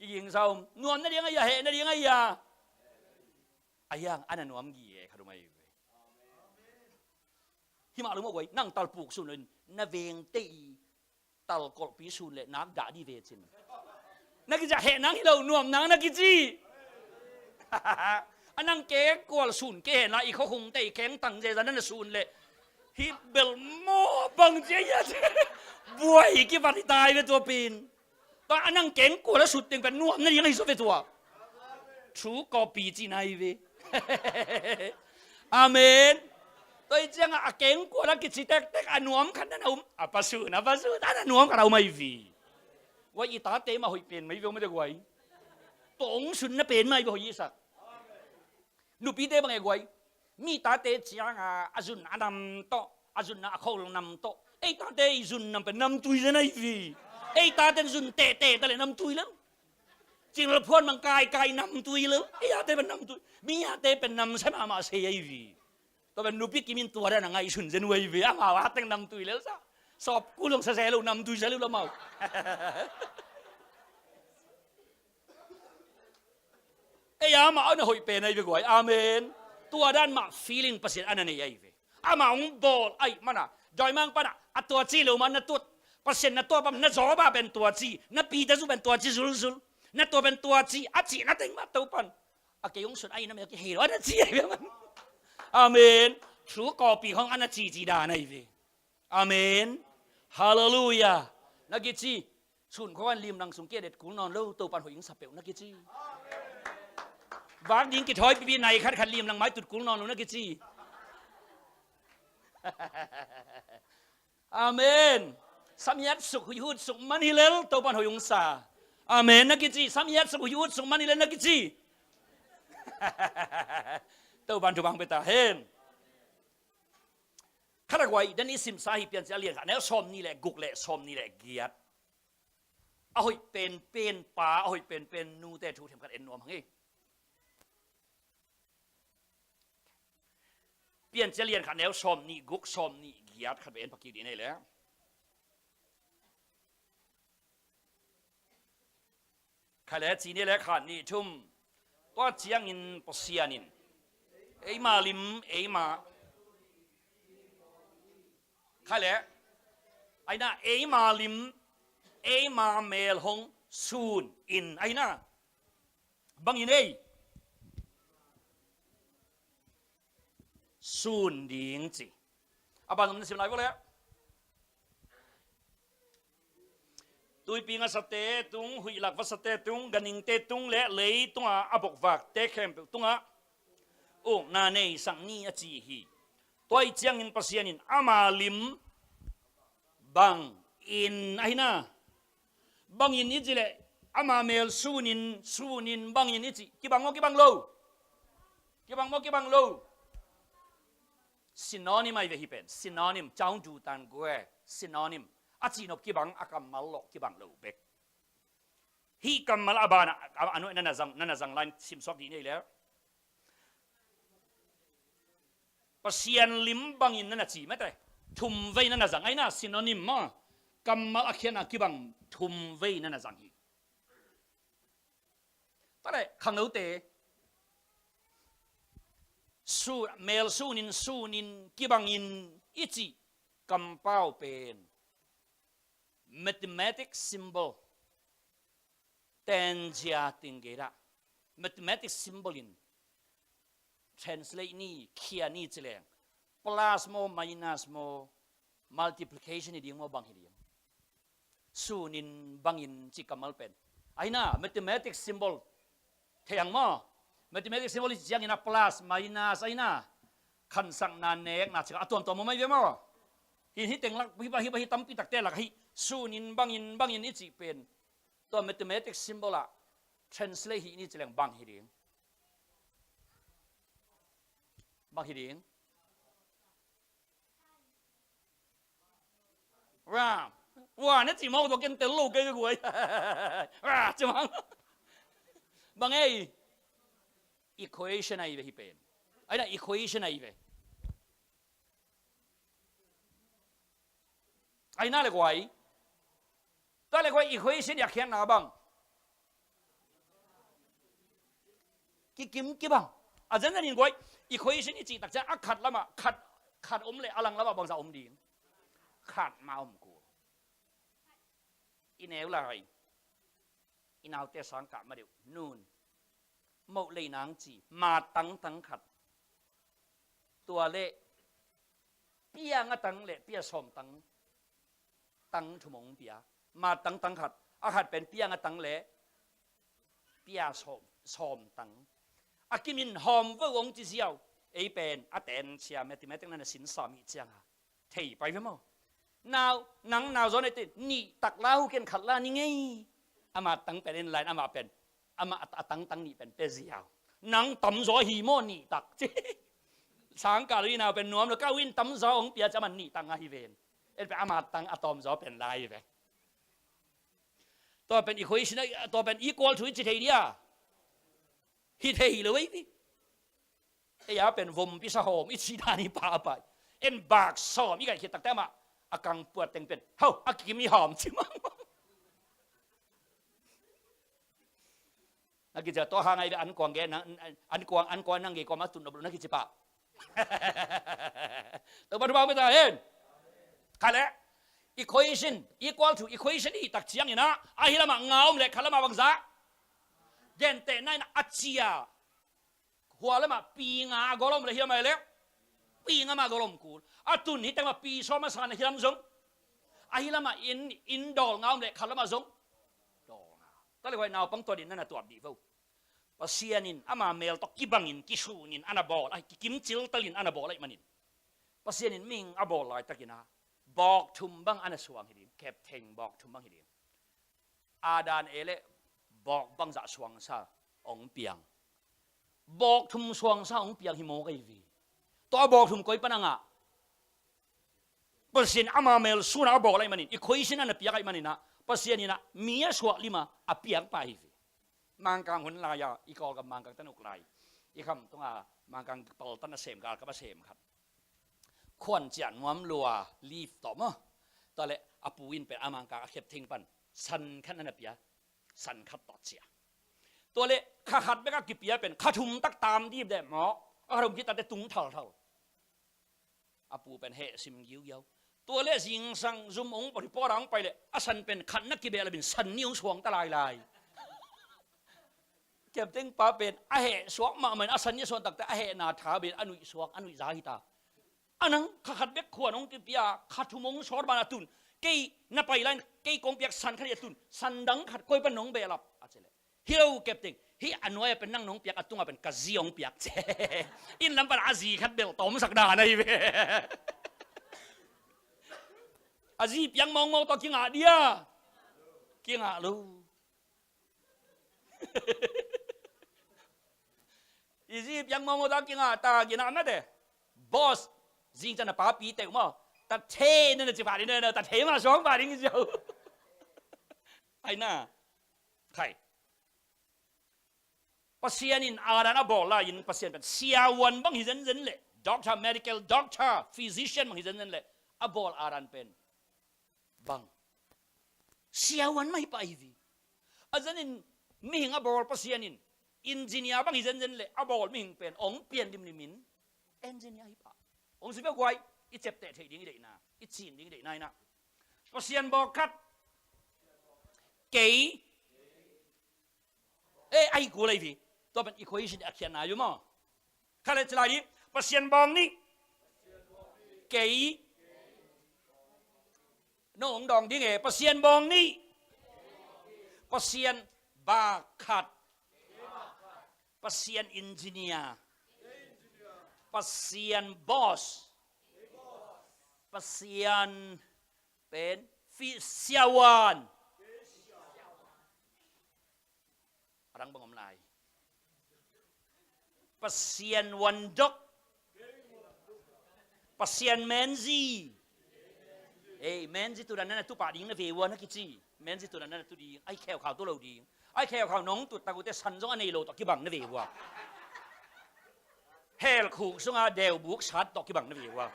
Kiging sa om. Nuam nading ahi a, heh nading ahi a. A hiang a na nuam gi e khat um ahi ve. Hi mah lo mawk guai, nang talpuk sun lo in na vengte i talkolhpi sun le nak dah dih ve cin. Na kici a heh nang hi lo, nuam nang na kici. A nang kengkual sun kei hen la, i khuakhungte i kengtang zeza na na sun le, hih bel maw bang ci a hiat. Buai kivat hi tai ve tua pin. Tua a nang kengkual a sut teng pen nuam nading ahi zaw ve tua. True copy cihna hi ve. Amen. Tua hi ciangah a kengkual a kici tektek a nuam khat na na um. A pasun, a pasun, a na nuam khat a um ahi ve. Ua i tate mah hoih pen mai ve, um a te guai. Tua ong sunna pen mai ve hoih i sak. Nupite bang e guai. Mi tate cianga a zun a nam tawh, a zunna a khol nam tawh. Ei tate i zun nam pen namtui zen ahi ve. Ei tate zun tehteh ta le namtui lel. Cinglo phuan bang kaikai namtui lel. Ei tate pen namtui. Mi ate pen namsia mahmah sei ahi ve. Tua pen nupi kimin tua dan a ngaihsun zen uh ahi ve. Amau a teng namtui lel sa. Sawp kul hong sa se lo namtui sa lel amau. Ei, amah a na hoih pen ahi ve guai. Amen. Tua dan mah feeling Pasian a na nei ahi ve. Amah hong bawl ahi mana, dawimang pana a tua ci lo mah na tuat. Pasian na tua pam, na Job a pen tua ci, na Peter zu pen tua ci zulzul. Na tua pen tua ci a cihna teng mah Topan A kei hong sun a inn a mel kihei lo a na ci ahi ve man. Amen. Thu kawpi khong a na ci ci dan ahi ve. Amen. Halleluiah. Na kici. Sun khong an limlang sung kia det kul nawn lo, Topan hoih hong sa peuh na kici. Vak ding kithawi pipi nai khat khat limlang mai tut kul nawn lo na kici. Amen. Samiat suk huihut suk man hi lel, Topan hoih hong sa. Amen. Na kici. Samiat suk huihut suk man hi lel na kici. Topan thupha hong pia ta hen. Khat a guai, dan i simsa hi Piancil a lian khat, neu sawm nih le guk le sawm nih le giat. A hoih penpen pa, a hoih penpen nute thu themkhat en nuam hang hi. Piancil a lian khat neu sawm nih guk sawm nih giat khat ve en pakik dih nei le. Khat le ci ni le khat nih thum. Tua ciangin Pasian in eima lim, eima. Khat le. Aina eima lim, eima mel hong sun in. Aina. Bangin ei. Sun ding ci. A ban zong na sim lai vua le. Tuipi ngasate tung, huihlak vasate tung, ganhingte tung le leitunga a bokvakte khempeuh tungah ukna neisak ni a ci hi. Tua ih ciangin Pasian in ama lim bangin ahi na. Bangin i ci leh ama mel sunin, sunin bangin i ci. Kibang maw kibang lo? Kibang maw kibang lo? Synonym ahi ve hi pen. Synonym, caung dutan gue. Synonym. A cihnop kibang, a kammal lawh kibang lo bek. Hih kammal a banah a, a, a nuai na na zang, na na zang lai simsuak dih nei le. Pasian lim bangin na na ci mete. Thum vei na na zang aina synonym maw. Kammal a khiatna kibang thum vei na na zang hi. Tua le khangnote. Su, mel sunin sunin kibangin i ci kampau pen. Mathematic symbol. Tenzia ting gei dah. Mathematic symbol in translate ni, khia ni ci leng. Plus maw, minus maw, multiplication hi ding maw, bang hi ding. Sunin bangin ci kammal pen. Aina, mathematic symbol. Thei ang maw? Mathematic symbol hi ciangin a plus, minus, aina. Khansakna nekna ci a tuamtuam maw mai ve maw? Hi, hi teng lak, hi ba, hi ba, hi tampi takte lak hi. Sunin bangin, bangin i ci pen. Tua mathematics symbol ah translate hi ni ci leng bang hi ding. Bang hi ding. Wa, wa, na ci mawk tua ken tel lo kei ka guai. Wa, ci mang. Bang ei. Equation ahi ve hi pen. Aina equation ahi ve. Aina le guai. Tua le guai equation i a khiatna bang. Kikim kibang. A zenzen in guai equation i cih tak ciang a khat lamah khat, khat om le a lang lamah bangzah om ding. Khat mah om kul. I neu lai. I naute sang kah ma deuh. Nun. Moh lei nang ci. Ma tangtang khat. Tua le pia nga tang le pia sawm tang. Tang thum hong pia. Ma tangtang khat. A khat pen pia nga tang le pia sawm, sawm tang. A kimin hawm vo hong ci ziau. Ei pen a ten sia mathematics na na sin sawm hi cianga. Thei pai ve maw? Nau, nang nau zaw nei te, nih tak la hu ken khat la ni ngei. Ama tang pen en lai, ama pen. Ama a, a tangtang nih pen pe ziau. Nang tam zaw hi maw nih tak. Sang ka lui nau pen nuam lo, ka win tam zaw hong pia ci ama nih tak nga hi ven. En pen ama tang a tawm zaw pen lai ve. Tua pen equation, tua pen equal to i ci thei dia. Hi thei hi lo ei vi. Ei a pen vompi sa hawm i ci dan hi pahpah. En bak sawm i gaih khit takte amah a kang puat teng pen hau a kikim i hawm ci mang. Na kici a tua hang ai ve an kuang ge, an kuang, an kuang nang ge kuang a tun nop lo na kici pah. Topa thupha hong pia ta hen. Khat le equation, equal to equation i tak ciangin ah, a hi lamah nga om le khat lamah bangzah. Gentehna in a cia. Kua lamah pi nga a gol om le hi lamah le, pi nga mah a gol om kul. A tun hi teng mah pi sawm a san a hi lam zong, a hi lamah inn, inn dawl nga om le khat lamah zong dawl nga. Tua le huai naupang tua din na na tuat dih vo. Pasian in ama mel tawh kibangin, kisunin a na bawl, a kikim ciltalin a na bawl ahih manin, Pasian in mihing a bawl laitakin a bawk thum bang a na suang hi ding, keptheng bawk thum bang hi ding. Adam e le bawk bangzah suangsa hong piang. Bawk thum suangsa hong piang hi mawk ahi ve. Tua a bawk thum koi pan a ngah? Pasian ama mel suna a bawl ahih manin, equation a na piak ahih manin ah, Pasian in ah mi a suah lima a piakpa ahi ve. Mangkang hun lai-a, i Kawlgam Mangkang tan uk lai, i kham tunga Mangkang paltan a sem, galkap a sem khat, khuan ciah nuam lua, leaf tawh maw. Tua le a pu in pen a Mangkang a keptheng pan san khat na na pia, san khat tawh ciah. Tua le kha khat bek a kipia pen kha thum tak tam dip deh maw. A kha thum kitate tung thalthal. A pu pen heh sim giugiau. Tua le zingsang zum hong report a hong pai le a san pen khat na kibeh lam in san nih hong suang ta lailai. Keptheng pa pen a heh suak mahmah in a san nih a suang takte a hehna tha pen a nuih suak, a nuih za hi ta. A nang kha khat bek khuan hong kipia, kha thum hong sawt ban a tun. Kei na pai lai, kei kong piak san khat hi a tun, san dang khat koi pan nong behlap a ci le. Hi lo kepteng, hih a nuai-a pen nang nong piak, a tunga pen ka zi hong piak ci. Inn lam pan a zi khat belh tawmsak dan ahi ve. A zi piak mawngmawng tawh kingah dia? Kingah lo. I zi piak mawngmawng tawh kingah ta, ginah mate. Boss, zingciang a papi teuh maw? Ta thei na na ci pah ding, na ta thei mah suang pah ding i ziau. Ai na. Khai. Pasian in Adam a bawl lai-in Pasian pen siavuan bang hi zenzen leh, doctor, medical doctor, physician bang hi zenzen leh, a bawl Adam pen bang? Siavuan mah hi pah hi vi. A zanin mihing a bawl Pasian in engineer bang hi zenzen leh, a bawl mihing pen hong pian dimdimin engineer hi pah. Hong si peuh guai, i ciapteh theih ding i deihna, i cin ding i deihna inah, Pasian bawk khat, kei, eh, ahi kul ahi vi. Tua pen equation a khiatna hi maw. Kha le ci lai ding. Pasian bawk nih, kei. No hong dawng ding e. Pasian bawk nih, Pasian bawk khat, Pasian engineer, Pasian boss, Pasian pen fi-, siavuan. A dang bang om lai. Pasian vuandok. Pasian menzi. Ei, menzi tudan na na tu pah ding na ve ua na kici. Menzi tudan na na tu ding. Ai kheukhau tu lo ding. Ai kheukhau nong tut tak uh teh san zong a nei lo tawh kibang na ve ua. Hell khuk sunga deubuk sat tawh kibang na ve ua.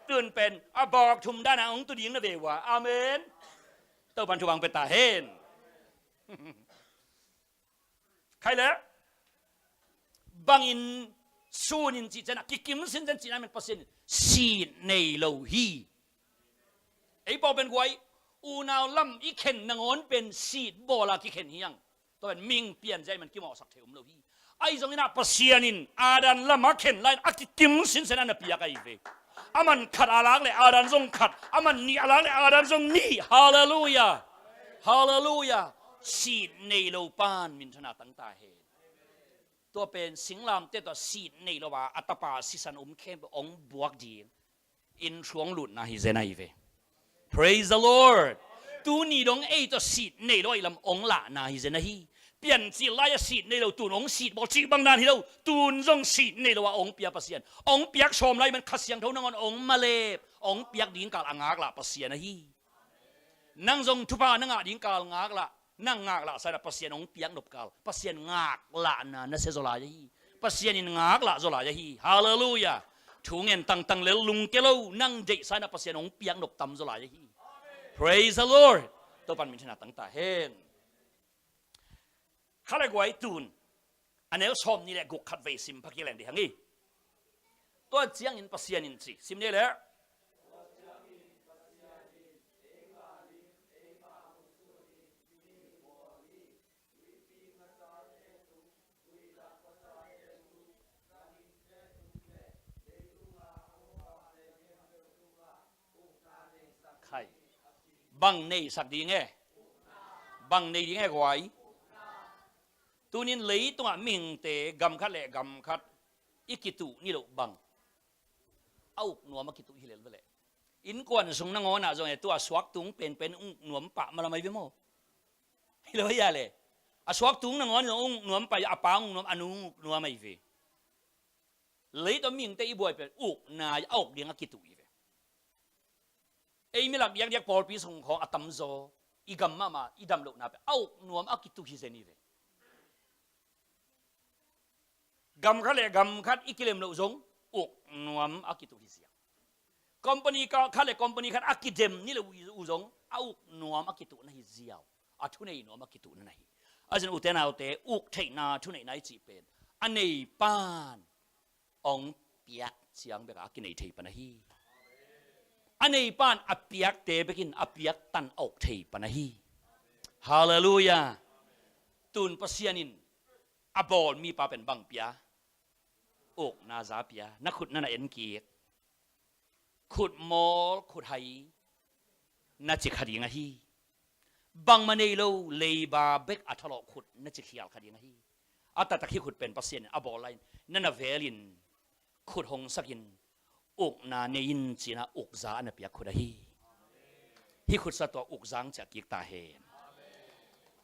Tun pen a bawk thum dana hong tu ding na ve ua. Amen. Topan thubang pia ta hen. Khai le, bangin sun in cih ciangin, kikim sinsen cihna men Pasian in sit nei lo hi. Ei pawl pen guai, unau lam i khen nangawn pen sit bawla kikhen hi hang. Tua pen mihing pianzia i man kimawhsak thei om lo hi. Ahi zongin ah Pasian in Adam lama khen lai-in a kikim sinsen a na piak ahi ve. A man khat a lak le Adam zong khat, a man nih a lak le Adam zong nih. Halleluiah. Halleluiah. Sit nei lo pan minthanna tang ta hen. Tua pen singlamteh tawh sit nei lo a, a tapa sisan om khempeuh hong buak ding. Inn hruang lutna hi zen ahi ve. Praise the Lord. Tuni dong ei tawh sit nei lo ahih lam hong lahna hi zen ahi. Piancil lai-a sit nei lo, tun hong sit bawl cih bang dan hi lo. Tun zong sit nei lo a hong pia Pasian, hong piak sawm lai man Kha Siangtho nangawn hong malep, hong piak ding kal a ngaklah Pasian ahi. Nang zong thupha na ngah ding kal ngaklah. Nang ngaklah sa-in ah Pasian hong piak nop kal, Pasian ngaklahna na sia zaw lai ahi. Pasian in ngaklah zaw lai ahi. Halleluiah. Thu ngen tangtang lel lungkia lo, nang deih sa-in ah Pasian hong piak nop tam zaw lai ahi. Praise the Lord. Topan minthanna tang ta hen. Kha le guai, tun a neu sawm nih le guk khat vei sim pha kik leng dih hang hi. Tua ciangin Pasian in ci, sim ni le. Bang neisak ding e? Bang nei ding e guai? Tunin leitungah mihingte gam khat le gam khat i kituh ni loh bang a uk nuam a kituh hi lel ve leh. Innkuan sung nangawn ah zong e, tua suak tung penpen uk nuam pah malam ahi ve maw? Hi lo hi a le. A suak tung nangawn zong uk nuam pah, a pa uk nuam, a nu uk nuam ahi ve. Leitung mihingte i buai pen ukna a uk ding a kituh hi ve. Ei mi lak diakdiak pawlpi sung khawng a tamzaw i gam mahmah i dam lohna pen a uk nuam a kituh hi zen hi ve. Gam khat le gam khat i kilem loh zong uk nuam a kituh hi ziau. Company khat le company khat a kidem ni loh uh zong a uk nuam a kituh na hi ziau. A thunei nuam a kituh na na hi. A zin ute naute, uk theihna, thuneihna i cih pen a nei pan hong piak ciang bek a kinei thei pan ahi. A nei pan a piakte bekin a piak tan a uk thei pan ahi. Halleluiah. Tun Pasian in a bawl mipa pen bang pia? Ukna za pia. Na khut na na en kik. Khut mawl, khut hai na ci kha ding ahi. Bangmah nei lo, leiba bek a thalawh khut na ci khial kha ding ahi. A taktak hih khut pen Pasian in a bawl lai-in na na velin khut hong sakin ukna nei in ci-in a ukza a na piak khut ahi. Hih khut sa tua ukza hong ciah kik ta hen.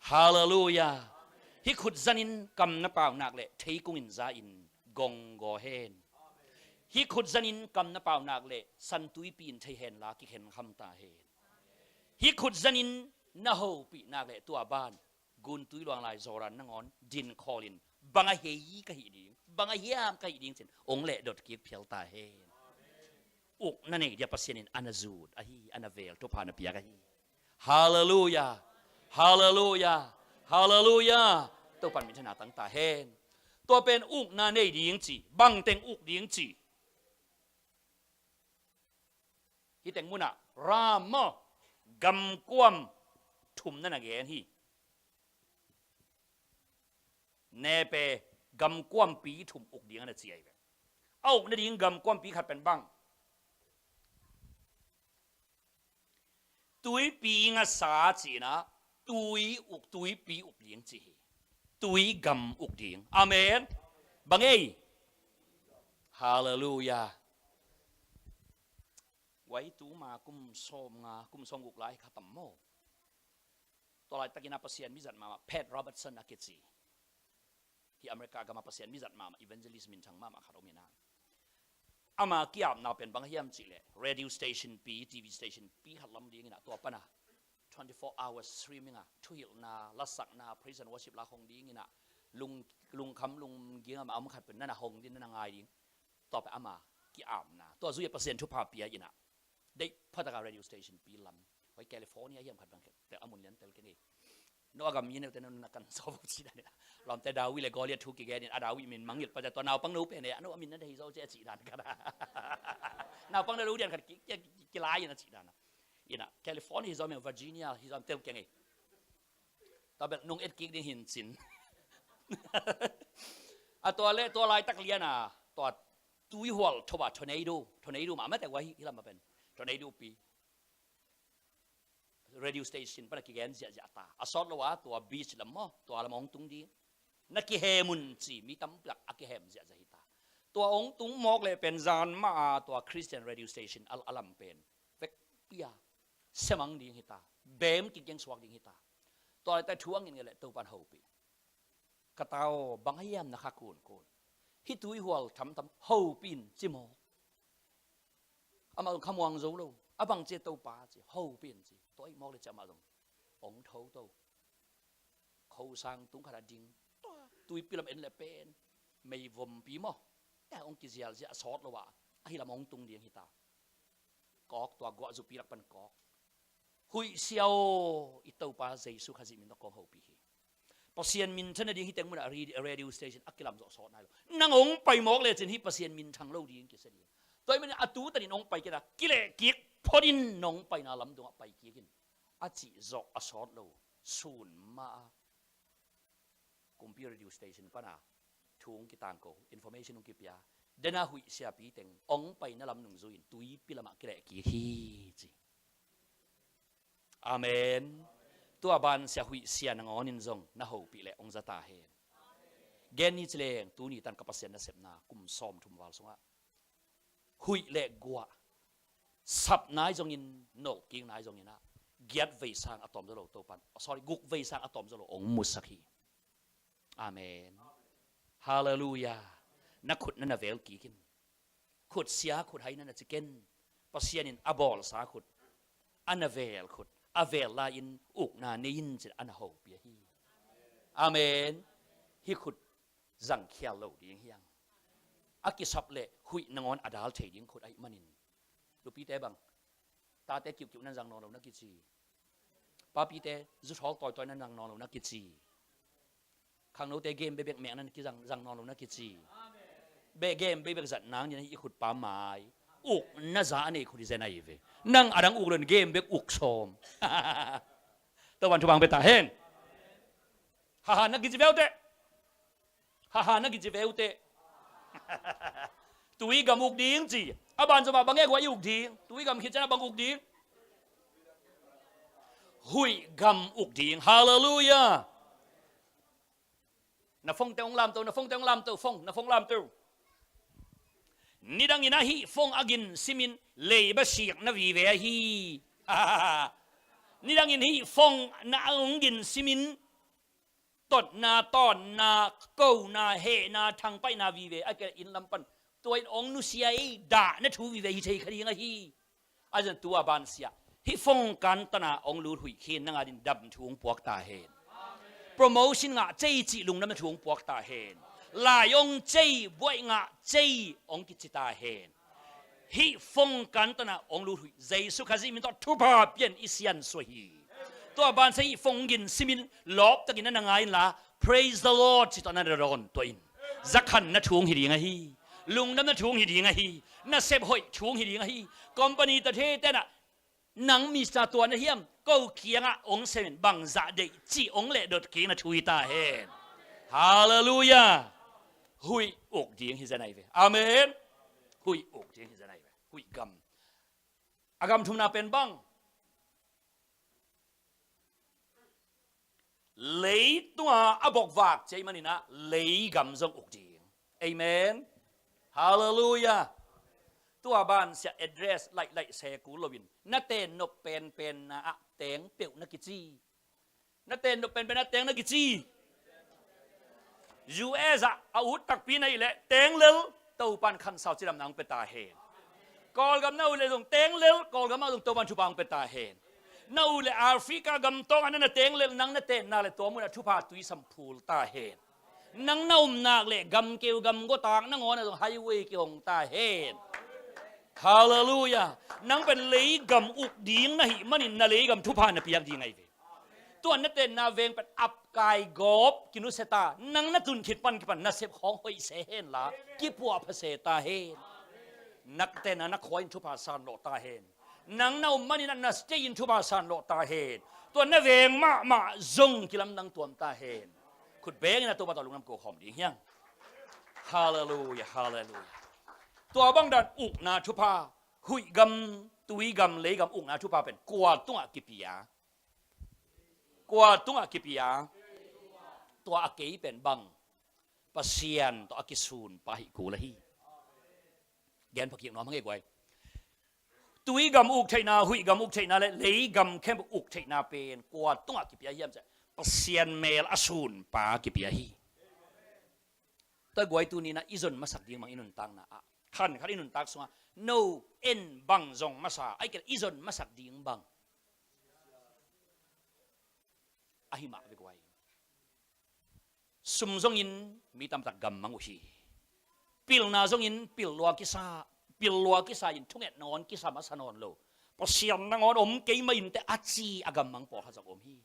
Halleluiah. Hih khut zanin kam na pau nak le theikung in za in gong gaw hen. Hih khut zanin kam na pau nak le San Tuipi in thei hen la kikhen kham ta hen. Hih khut zanin na hopih nak le tua ban Guntui luang lai Jordan nangawn din khawlin bang a hei ka hih ding, bang a hiam ka hih ding cin hong lehdot kik phial ta hen. Ukna nei dia Pasian in a na zut ahi, a na vel thupha na piak ahi. Halleluiah. Halleluiah. Halleluiah. Topan minthanna tang ta hen. Tua pen ukna nei ding ci, bangteng uk ding ci. Hih teng munah ram maw, gamkuam thum na na gen hi. Nepe gamkuampi thum uk ding a na ci ahi ve. A uk nading gamkuampi khat pen bang? Tuipi ngasa cihna, tui uk, tuipi uk ding ci hi. Tui gam uk ding. Amen. Bang ei? Halleluiah. Guai, tuma kum sawm nga, kum sawm guk lai kha tam maw? Tua laitakin a Pasian mizat mahmah Pat Robertson a kici, hih America gama Pasian mizat mahmah, evangelist minthang mahmah khat om in a, ama ki-apna pen bang hiam cihleh radio station pi, T V station pi khat lam dingin a, tua pana twenty-four hours streaming a, thuhilhna, lasakna, praise and worship la hong dingin a, lung, lungkham lungging a om khat pen na na hong ding, na na ngai ding. Tua pen ama ki-apna, tua zui a Pasian thupha pia in a, deih phataka radio station pi lam, huai California hiam khat bang khat te a mun lian tel keng ei. No a gam inn eute na kan sawm ci dan in a, lamte David le Goliath thu kigen in a, David min mangngilh pah tua naupang no pen e, a no a min na dei zaw ci a ci dan khat a, naupang na lo dian khat ki, ki, ki, kilai in a ci dan a. In a California hi zaw meh, Virginia hi zaw meh, tel keng ei. Tua bel nong et kik ding hin cin. A tua le tua laitak lian a, tua tuihual tho a, tornado, tornado mah mah te guai hi lam a pen. Tornado pi. Radio station pana kigen ziahziah ta. A sawt lo a tua beach lam maw, tua lam hong tung ding. Na kihem un ci, mi tampi lak a kihem ziahziah hi ta. Tua hong tung mawk leh pen zan mah a tua Christian radio station a, a lam pen vekpi a siamang ding hi ta. Bem kik keng suak ding hi ta. Tua laitak thu a ngin nge leh Topan hopih. Ka ta aw, bang a hiam na kha kunkun. Hih tuihual thamtham hopih in ci maw? Amah zong khamuang zo lo. A bang ci a Topa ci, hopih in ci. Tua ahih mawk le ci amah zong hong tho to. Khosang tung khat a ding. Tua tuipi lam en le pen mei vompi maw, eh, hong kizialziah a sawt lo a, ahi lam hong tung ding hi ta. Kawk, tua guah zupi lak pan kawk. Huih sia aw, i Topa Jesu Khazih min tawh kong hopih hi. Pasian minthan nading hih teng munah radio station a kilam zawh sawt nai lo. Nang hong pai mawk lecin hih Pasian minthang lo ding kisia ding. Tua ahih manin a tu tanin hong pai kik a, kileh kik phot in, nong paina lam dongah pai kik in, a cih zawh a sawt lo. Sun mah a kumpi radio station pana thu hong kitangko, information hong kipia. Dena huih siapi teng hong paina lam nungzui in tuipi lamah kileh kik hi ci. Amen. Tua bansia huih sia nangawn in zong na hopih leh hong za ta hen. Gen ni ci leng, tuni tan ka Pasian nasepna kum sawmthum val sungah huih le guah, sap nai zongin, nolh kik nai zongin ah, giat vei sang a tawm zaw lo Topan, sorry, guk vei sang a tawm zaw lo hong musak hi. Amen. Halleluiah. Na khut na na vel kik in. Khut sia khut hai na na ci ken. Pasian in a bawlsa khut, a na vel khut, a vel lai-in ukna nei in ci-in a na hopih hi. Amen. Hih khut zangkhial lo ding hi hang. A kisap leh huih nangawn a dal thei ding khut ahih manin, nupite bang, tate kiuhkiuh nan zang nawn lo na kici. Papite zuthawl tawitawi nan zang nawn lo na kici. Khangnote game bekbek mek nan kizang, zang nawn lo na kici. Be game bekbek zat nang ding hi. I khut pa mai, ukna za a nei khut hi zen ahi ve. Nang a dang uk lo in game bek uk sawm. Topan thupha hong pia ta hen. Haha na kici ve uh teh. Haha na kici ve uh teh. Tui gam uk ding ci. A ban zomah bang e guai uk ding? Tui gam khit ciang a bang uk ding? Huih gam uk ding. Halleluiah. Na phone te hong lamto, na phone te hong lamto, phone, na phone lamto. Nidangin a hih phone a gin simin leiba sik na vive ahi. Nidangin hih phone na hong gin simin totna, tawnna, kona, hehna, thangpaihna vive a kei inn lam pan. Tua in hong nusia ei, dahna thu vive hi thei kha ding ahi. A zan tua bansia hih phone kan tana hong lut huih khin nang a ding dam thu hong puak ta hen. Promotion ngah cei cih lungdamna thu hong puak ta hen. Lai hong cei, buaih ngah cei hong kici ta hen. Hih phone kan tana hong lut huih Jesu Khazih min tawh thupha pian i sian suah hi. Tua bansia hih phone gin simin lawptakin na na ngai inla, praise the Lord ci tawh na na dawn tuah in. Zakhanna thu hong hi ding ahi. Lungdamna thu hong hi ding ahi. Nasep hoih thu hong hi ding ahi. Company ta the tenah, nang misa tua na hiam, ko kiangah hong semin bangzah deih cih hong lehdot kikna thu hi ta hen. Halleluiah. Huih uk ding hi zen ahi ve. Amen. Huih uk ding hi zen ahi ve. Huih gam. A gam thumna pen bang? Leitung a bokvak cei maninah leigam zong uk ding. Amen. Halleluiah. Tua bansia address laih laih se kul loin na tennop penpenna ah teng peuh na kici. Na tennop penpenna ah teng na kici. U S ah a ut takpi na hih leh teng lel Topan khansau cidamna hong pia ta hen. Kawlgam na ut leh zong teng lel Kawlgam ah zong Topan thupha hong pia ta hen. Na ut leh Africa gam tawng ah na na teng lel nang na tenna le tua munah thupha tuisam phul ta hen. Nang na umnak le gamkeu gamgawtak nangawn ah zong highway kihong ta hen. Halleluiah. Nang pen leigam uk ding na hih manin na leigam thupha na piak ding ahi ve. Tua na tenna veng pen apkai gawp kinusia ta, nang na tun khit pan kipan nasep khawng hoih se henla kipuahpha se ta hen. Na tenna na khua in thupha san lawh ta hen. Nang na um manin na state in thupha san lawh ta hen. Tua na veng mahmah zong kilamdang tuam ta hen. Khut bengin a Topa tawh lungdam ko khawm ding hiang. Halleluiah, halleluiah. Tua bangdan ukna thupha, huih gam, tui gam, leigam ukna thupha pen kua tungah kipia? Kua tungah kipia? Tua a kei pen bang? Pasian tawh a kisun pa hih kul ahi. Gen phakik nuam hang e guai. Tui gam uk theihna, huih gam uk theihna le leigam khempeuh uk theihna pen kua tungah kipia hiam ciah? Pasian mel a sun pa kipia hi. Tua guai tuni-in ah i zon masak ding bang i nuntakna ah, khan khat i nuntak sungah no en bang zong masa, ahih kei leh i zon masak ding bang? Ahi mah ve guai. Sum zongin mi tamtak gammang uh hi. Pilna zongin pil lua kisa, pil lua kisa in thunget nangawn kisa masa nawn lo. Pasian nangawn om kei mah inteh a ci a gammang pawlkhat zong om hi.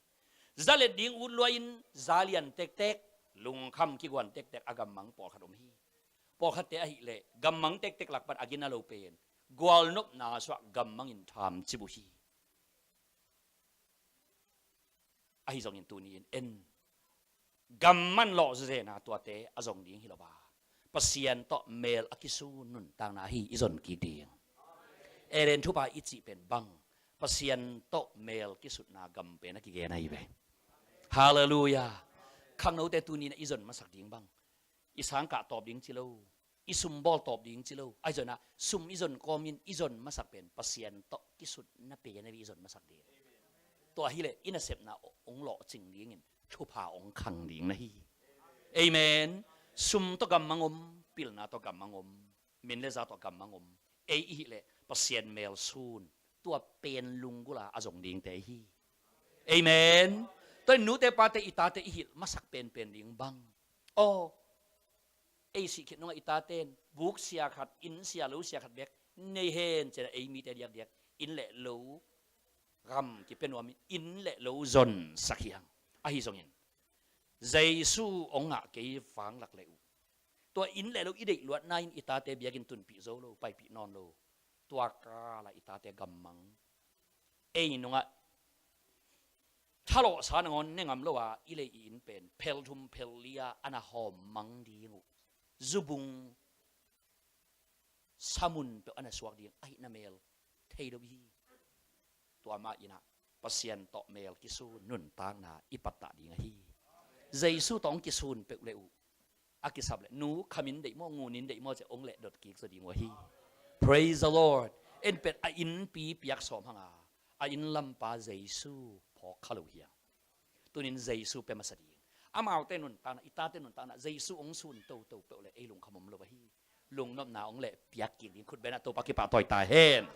Za let ding ut lua-in za lian tektek, lungkham kiguan tektek a gammang pawlkhat om hi. Pawlkhatte ahih leh gammang tektek lak pan a gina lo pen gualnopna sungah gammangin thamcip uh hi. Ahi zongin tuni-in en, gamman lawh zena tuate a zong ding hi lo a, Pasian tawh mel a kisun nuntakna hi i zon kik ding. Eden thupha i cih pen bang? Pasian tawh mel kisutna gam pen a kigen ahi ve. Halleluiah. Khangnote tuni-in i zon masak ding bang, i sangkah tawp ding ci lo, i sumbawl tawp ding ci lo. Ahi zongin ah sum i zon kawmin i zon masak pen Pasian tawh kisutna pen ahi ve i zon masak ding. Tua hileh i nasepna hong lawhcing dingin thupha hong khang ding na hi. Amen. Sum tawh gammang om, pilna tawh gammang om, min le za tawh gammang om. Ei i hih leh Pasian mel sun, tua pen lunggulh a a zong dingte hi. Amen. Tua in nute pate, i tate i hilh masak penpen ding bang, aw, ei sih khit nungah i tate in buk sia khat, inn sia, lo sia khat bek nei hen ci-in ah ei mite diakdiak inn le lo gam kipia nuamin inn le lo zonsak hi hang. Ahi zongin Jesu hong ngah kei vanglak le uh, tua inn le lo i deih luatna in i tate biakinn tunpih zo lo, paipih nawn lo. Tua kal ah i tate gammang. Ei nungah thalawhsa nangawn ne ngam lo a i lei i inn pen phel thum phel li-a a na hawm mang ding uh. Zubung samun peuh a na suak ding ahihna mel thei lo hi. Tua mah in ah Pasian tawh mel kisun nuntakna i pattah ding ahi. Jesu tawh hong kisun peuh le uh, a kisap le nu khamin deih maw, ngunin deih maw ci-a hong lehdot kik zaw ding uh ahi. Praise the Lord. En pen a innpi piak sawm hang a, a inn lampa Jesu phawk kha lo hi hang. Tunin Jesu pia masa ding. Amaute nuntakna, i tate nuntakna Jesu hong sun toto peuh le ei lungkham om lo ahi. Lungnopna hong lehpiak kik ding, khut beng a Topa kipahtawi ta hen.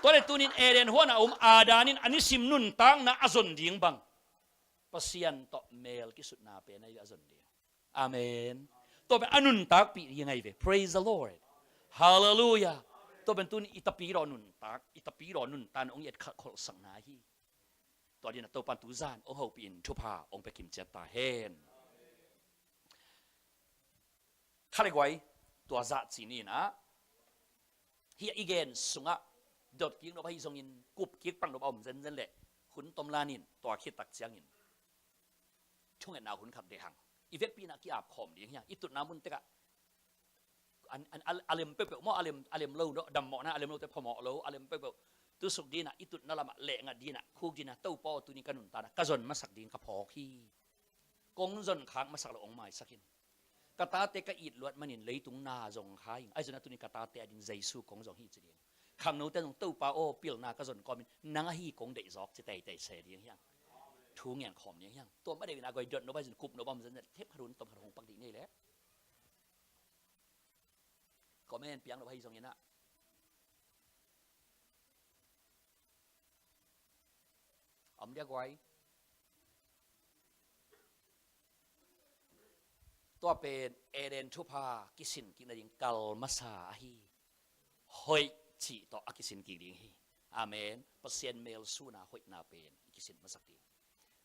Tua le tunin Eden huan a om Adam in a nisim nuntakna a zon ding bang, Pasian tawh mel kisutna pen ahi ve a zon ding. Amen. Tua pen a nuntakpih ding ahi ve. Praise the Lord. Halleluiah. Tua pen tunin i tapidaw nuntak, i tapidaw nuntakna hong i etkholhsakna hi. Tua dingin ah Topa'n tuzan hong hopih in thupha hong pia kimciat ta hen. Kha le guai, tua zah ci ni in ah, hih i gen sungah dot kik nop ahi zongin kup kik pang nop a om zenzen leh hun tom lan in, tua khit tak ciangin thungetna hun khat deih hang. I vekpi in ah ki-ap khawm ding hi hang. I tutna mun tekah a, a, a lem peuhpeuh maw, a lem, a lem lo, dammawhna a lem lote phamawh lo, a lem peuhpeuh tusuk ding in ah, i tutna lamah lehngat ding in ah, khuk ding in ah, Topa aw, tuni ka nuntakna ka zon masak ding ka phawk hi. Kong zon khak masak loh hong maisak in. Ka tate ka it luat manin leitung na zong kha ing. Ahi zongin ah tuni ka tate ading Jesu kong zong hi ci ding. Khangnote zong Topa aw, pilna ka zon kawmin nang ahi kong deih zawk ci teitei se ding hi hang. Thu ngen khawm ding hi hang. Tua ma deuh in ah guai dot nop ahi zongin kup nop a om zenzen, thep khat hun tom khat hong pak dih ni leh. Comment piang lo ahi zongin ah. Om dia guai. Tua pen Eden thupha kisin kik nading kal masa ahi. Hoih cih tawh a kisin kik ding hi. Amen. Pasian mel suna hoihna pen i kisin masak ding.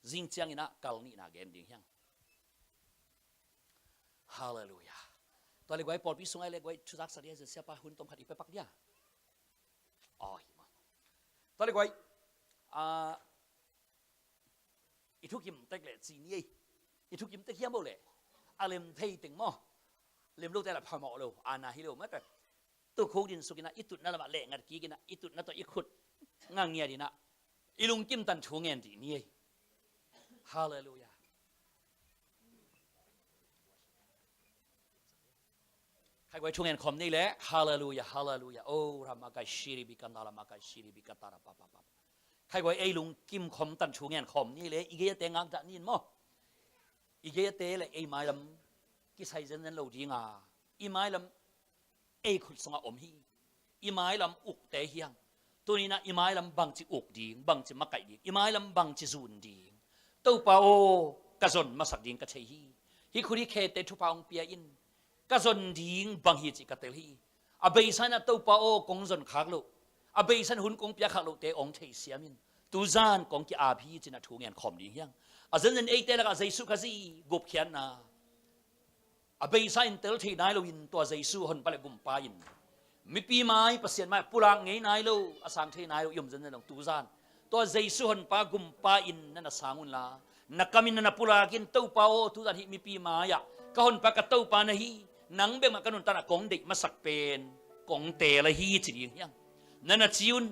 Zing ciangin ah kal nihna gen ding hi hang. Halleluiah. Tua le guai, pawlpi sungah le guai, thuzak sa dia, siapa hun tom khat i pia pak dia. Aw, hi mah. Tua le guai, ah, i thukim tek le ci ni ei. I thukim tek hiam bo le. A lem thei teng maw. Lem lote lah phamawh lo. A na hi lo mah te. Tukhuk din suk in ah, i tutna lamah lehngat kik in ah, i tutna tawh i khut ngangiat in ah, i lungkim tan thu ngen dih ni ei. Halleluiah. Khai guai thu ngen khawm ni leh. Halleluiah, halleluiah. Oh, ramakai shiri bikanda, ramakai shiri bikata, ra pa pa pa. Khai guai ei lungkim khawm tan thu ngen khawm ni leh, i gei-ate ngakdah ni in maw. I gei-ate le ei mailam kisai zenzen lo ding a, i mailam ei khut sungah om hi. I mailam ukte hi hang. Tuni in ah i mailam bangci uk ding, bangci makaih ding, i mailam bangci zun ding. Topa aw, ka zon masak ding ka thei hi. Hih khut hih khete thupha hong pia in. Ka zon ding bang hi cih ka tel hi. A beisa in ah Topa aw, kong zon khak loh, a beisa in hun kong pia khak lohte hong theisiam in. Tuzan kong ki-ap hi ci-in ah thu ngen khawm ding hi hang. A zenzen eite lakah Jesu Khazih gupkhiatna a beisa in tel thei nai loin tua Jesu Honpa le Gumpa in mipi mai, Pasian mai pulak ngei nai lo, a sang thei nai lo i om zenzen dong tuzan tua Jesu Honpa Gumpa in na na sang unla, na kam in na na pulak in, Topa aw, tuzan hih mipi mai-ah ka Honpa ka Topa na hi, nang bek mah ka nuntakna kong deih masak pen kong teel ahi ci ding hi hang. Na na ci un,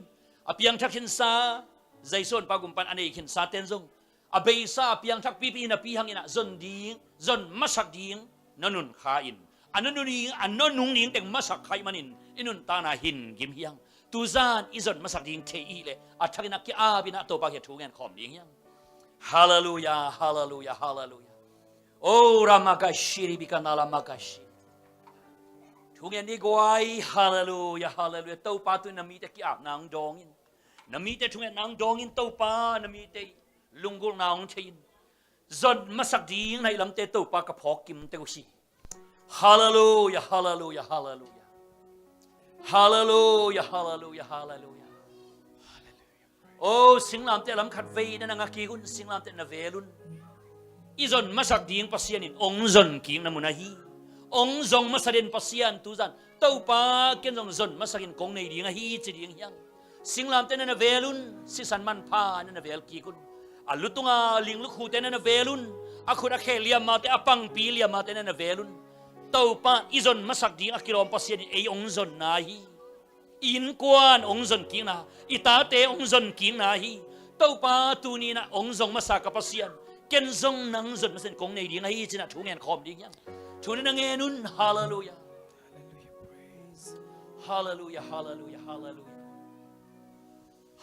A piangthak khinsa, Jesu honpa gum pan a nei khinsa ten zong a beisa a piangthak pipi in a pi hang in ah zon ding, zon masak ding na nun kha in, a na nun ding, a na nung ding teng masak kha ih manin i nuntakna hin gim hi hang. Tuzan i zon masak ding thei ih leh a thak in a ki-ap in ah Topa kiang thu ngen khawm ding hi hang. Halleluia, halleluia, halleluia. O ramakashi ribikana lamakashi. Thu ngen ni guai, halleluia, halleluia. Topa tu in na mite ki-apna hong dawng in. Na mite thungetna hong dawng in Topa, na mite lunggulhna hong thei in. Zon masak ding na hih lamte Topa ka phawk kim teng uh hi. Halleluia, halleluia, halleluia. Halleluia, halleluia, halleluia. O singlamteh lam khat vei na na ngak kik un, singlamteh na vel un. I zon masak ding Pasian in ong zon kikna mun ahi. Ong zong masa den Pasian tuzan Topa ken zong zon masak in kong nei ding ahi ci ding hi hang. Singlamteh na na vel un, sisan manpha na na vel kik un. A lutunga linglukhute na na vel un. A khut a khe liamate, a pangpi liamate na na vel un. Topa i zon masak ding a kilawm Pasian in ei ong zonna hi. I innkuan ong zon kikna, i tate ong zon kikna hi. Topa tuni in ah ong zong masa ka Pasian, ken zong nang zon masa in kong nei ding ahi ci in ah thu ngen khawm ding hi hang. Thu na na ngen un, halleluia. Halleluia, halleluia, halleluia.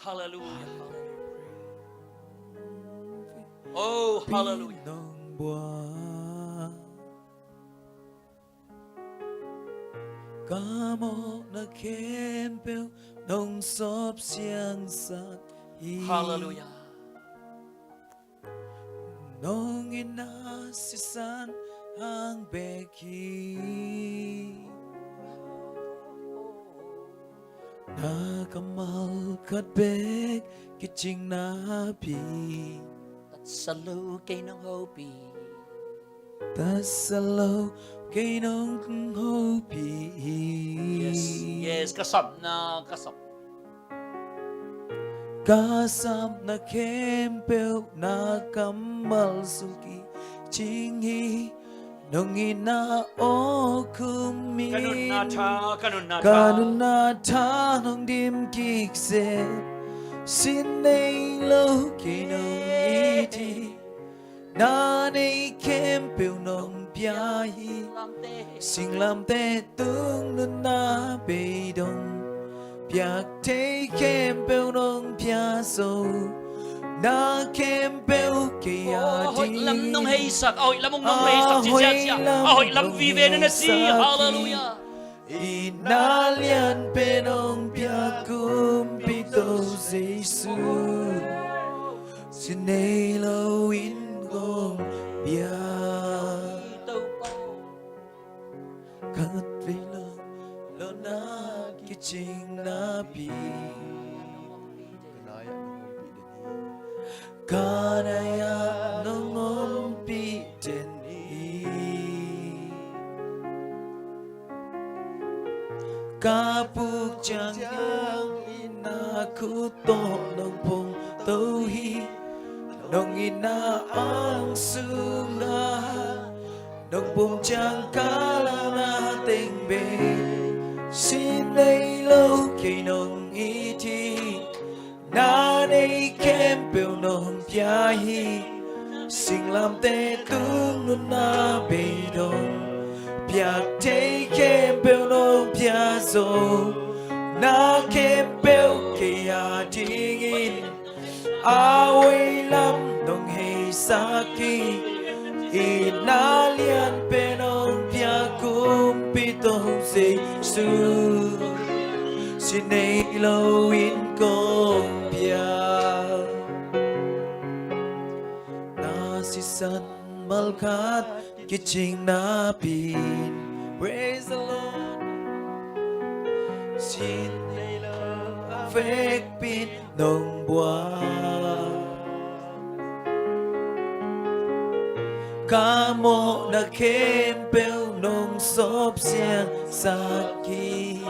Halleluia, halleluia. Oh, halleluia. Ka mawhna khempeuh nong sawp siangsak hi. Halleluia. Nong itna sisan hang bek hi. Na kammal khat bek kicing napi. Tatsa lo kei nong hopih. Tatsa lo kei nong hopih hi. Yes, yes, ka sapna, ka sap. Ka sapna khempeuh na kammal sung kicing hi. Nong itna aw khum in. Ka nunna tha, ka nunna tha. Ka nunna tha nong dim kik seh. Sin nei lo kei nong it hi. Na nei khempeuh nong pia hi. Singlamteh tung nunna beidong. Piak thei khempeuh nong pia zo. Na khempeuh kei a ding. A hoih lam nong heisak, a hoih lam nong heisak, ci ciacia. A hoih lam vive na na ci. Halleluia. Itna lianpen nong pia kumpi Topa Jesu. Sin nei lo in kong pia. Khat vei lo lo na kicing napi. Ka nai-ah nong ompih den hi. Ka puk ciangin na khut tawh nong pungto hi. Nong itna ang sungah nong pum ciang ka lamna teng bei. Sin nei lo kei nong it hi. Na nei khempeuh nong pia hi. Singlamteh tung nunna beidong. Piak thei khempeuh nong pia zo. Na khempeuh kei a dingin a hoih lam nong heisak hi. Itna lianpen nong pia kumpi Topa Jesu. Sin nei lo in kong pia. Na sisan malkhat kicing napi. Praise the Lord. Sin nei lo a vekpi nong buak. Ka mawhna khempeuh nong sawp siangsak hi.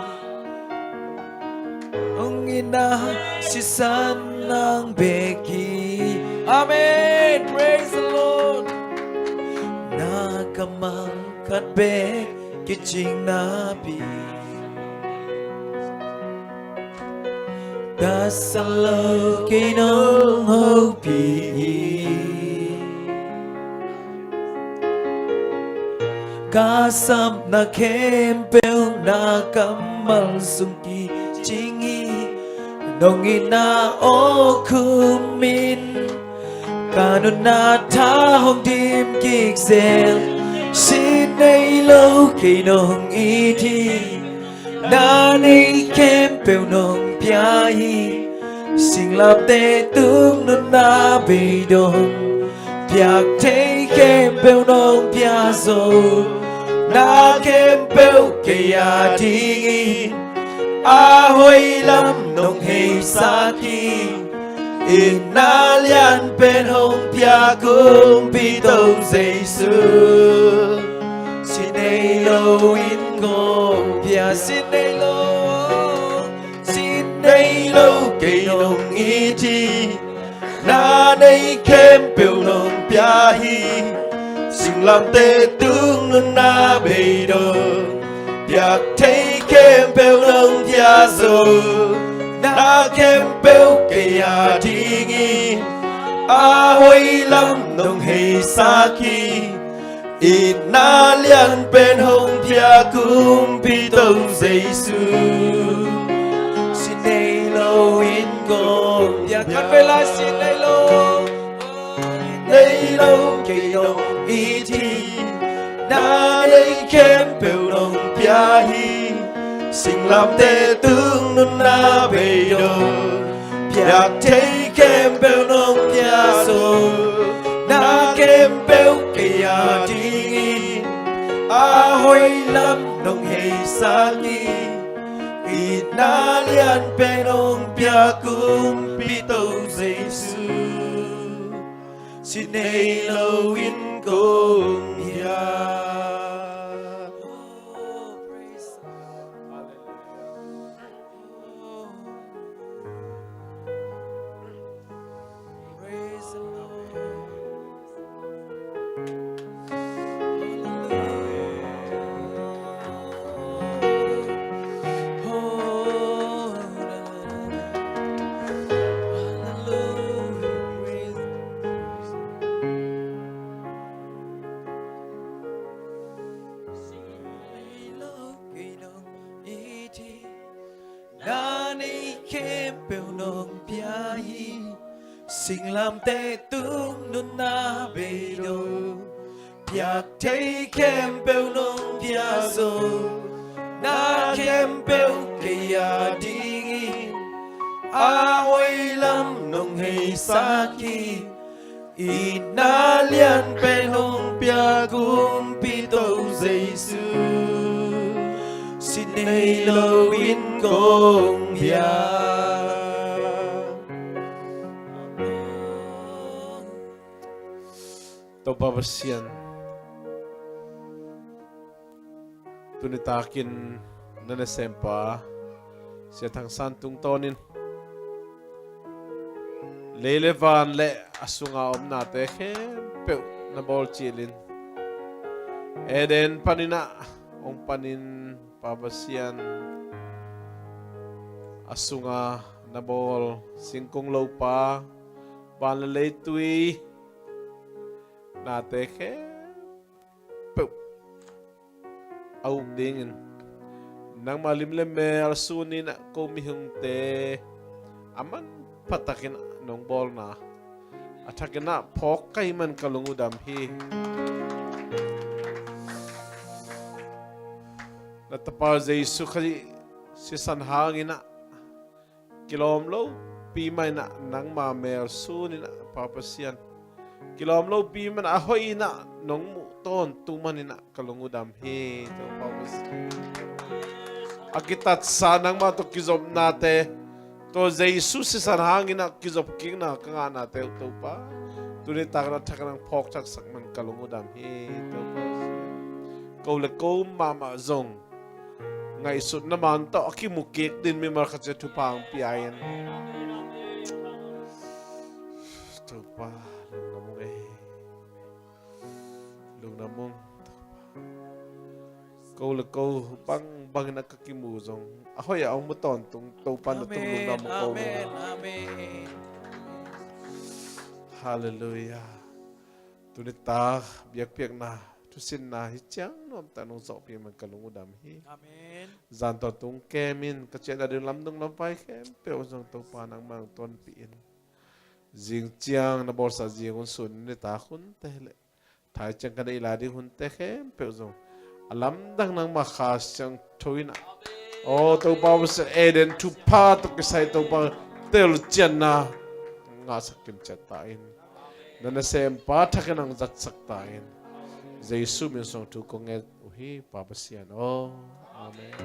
Nong itna sisan nang bek hi. Amen. Praise the Lord. Na kammal khat bek kicing napi. Ka sa lo kei nong hopih hi. Ka sapna khempeuh na kammal sung kicing hi. Nong itna aw khum in, ka nunna tha hong dim kik zel. Sin nei lo kei nong it hi. Na nei khempeuh nong pia hi. Singlamteh tung nunna beidong, piak thei khempeuh nong pia zo. Na khempeuh kei a dingin a hoih lam nong heisak hi. Itna lian pen hong pia kumpi Topa Jesu. Sin nei lo in kong pia, sin nei lo, sin nei lo kei nong it hi. Na nei khempeuh nong pia hi. Singlamteh tung nunna beidong, piak thei khempeuh nong pia zo. Na khempeuh kei a dingin a hoih lam nong heisak hi. Itna lian pen hong pia kumpi Topa Jesu. Sin nei lo in kong pia, khat vei lai, sin nei lo. Nei lo kei nong it hi. Na nei khempeuh nong pia hi. Singlamteh tung nunna beidong, piak thei khempeuh nong pia zo. Na khempeuh kei a dingin a hoih lam nong heisak hi. Itna lian pen hong pia kumpi Topa Jesu. Sin nei lo in kong pia. Praise the Lord. Na nei khempeuh nong pia hi. Singlamteh tung nunna beidong, piak thei khempeuh nong pia zo. Na khempeuh kei a dingin a hoih lam nong heisak hi. Itna lian pen hong pia kumpi Topa Jesu. Sin nei lo in kong pia. Topa Pasian, tuni takin na nasempa Sia Thang San tungtawnin lei le van le a sunga omnate khempeuh na bawl cilin, Eden panin ah hong panin, Pa Pasian, a sunga na bawl singkung lopa, van le leitui nate khempeuh a uk dingin nangma lim le mel sunin ah ko mihingte a manpha takin ah nong bawlna a thakin ah phawk ka hih man ka lung uh dam hi. Na Tapa Jesu Khazih sisan hangin ah kilawm lopi mah in ah nangma mel sunin ah, Pa Pasian, kilawm lopi mah in ah a hoih in ah nong muh tawntung manin ah ka lung uh dam hi, Topa Pasian. A kitatsa nangma tawh kizopnate tawh Jesu sisan hangin ah kizop kikna ka ngahnate uh, Topa, tuni takin a thakin ah phawk thaksak man ka lung uh dam hi, Topa Pasian. Ko le ko mahmah zong ngaihsutna man tawh a kimu kik dingin mimal khat ciat thupha hong pia in. Topa, lungdam ung ei. Lungdam ung, Topa. Ko le ko bang bangin a ka kimu zong a hoih a hong mu tawntung Topa na tung lungdam ko. Amen. Amen. Halleluiah. Tuni tak biakpiakna thusinna hi ciang nuamtak nong zawhpih man ka lung uh dam hi. Amen. Zan tawh tung kem in ka ciahna ding lamdung lamvai khempeuh zong Topa nangmah hong tonpih in. Zing ciang na bawlsa zing hun sun nitak hunte le thai ciang ka neih lai ding hunte khempeuh zong a lamdang nangmah Kha Siangtho in a, aw Topa, Pasian Eden thupha tawh kisai Topa, telcianna ngahsak kimciat ta in. Na nasempa thakin hong zatsak ta in. Jesu min suang thu kong nget uh hi Pa Pasian aw. Amen.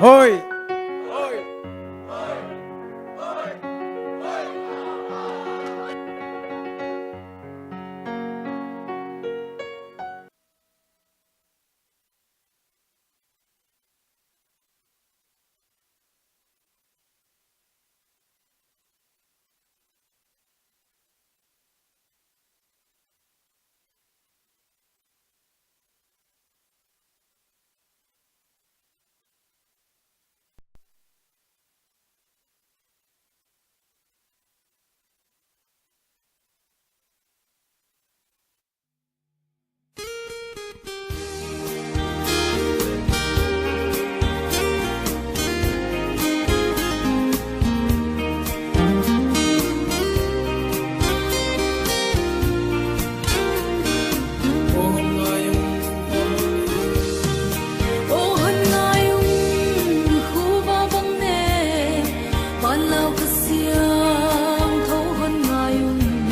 Hoi.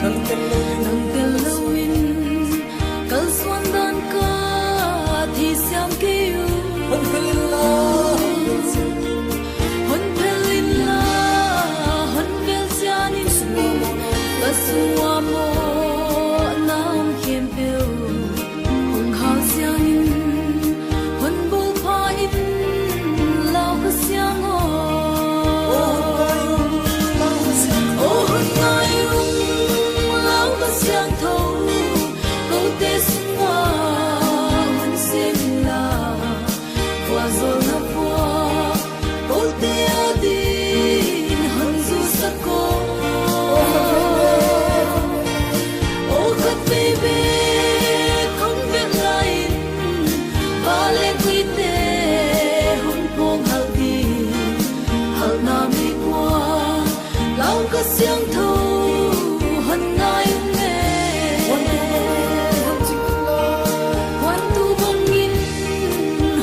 Nang tel loin kalsuan dan ka theisiam kei uh. Hon phel inla, hon phel inla, hon vel ciangin ka sungah mawhna om khempeuh hong hau siangin hon bulpha in Lau Kha Siang aw. Aw hon ngai ung Lau Kha Siangtho, kote sungah hon sem inla, vualzawlna vua kote adingin hon zusak aw. Aw khat vei bek hong vet lai-in, vale guite hong pawng halh ding halhna meikuang Lau Kha Siangtho hon ngai ung e. Huantu bangin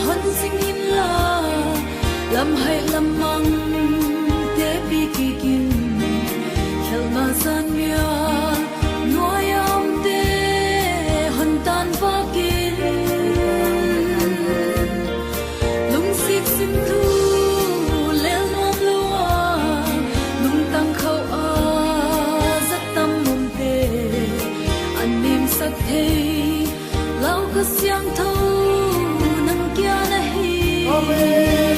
hon cing inla, lamhaih lammang tepi kikin khelhna zan mial nuai-a omte hon tanvak in. Lungsit sim thu lel nuam lo a, lungtang khauh a zat tam omte an nemsak thei Lau Kha Siangtho nang kiang ahi. Amen.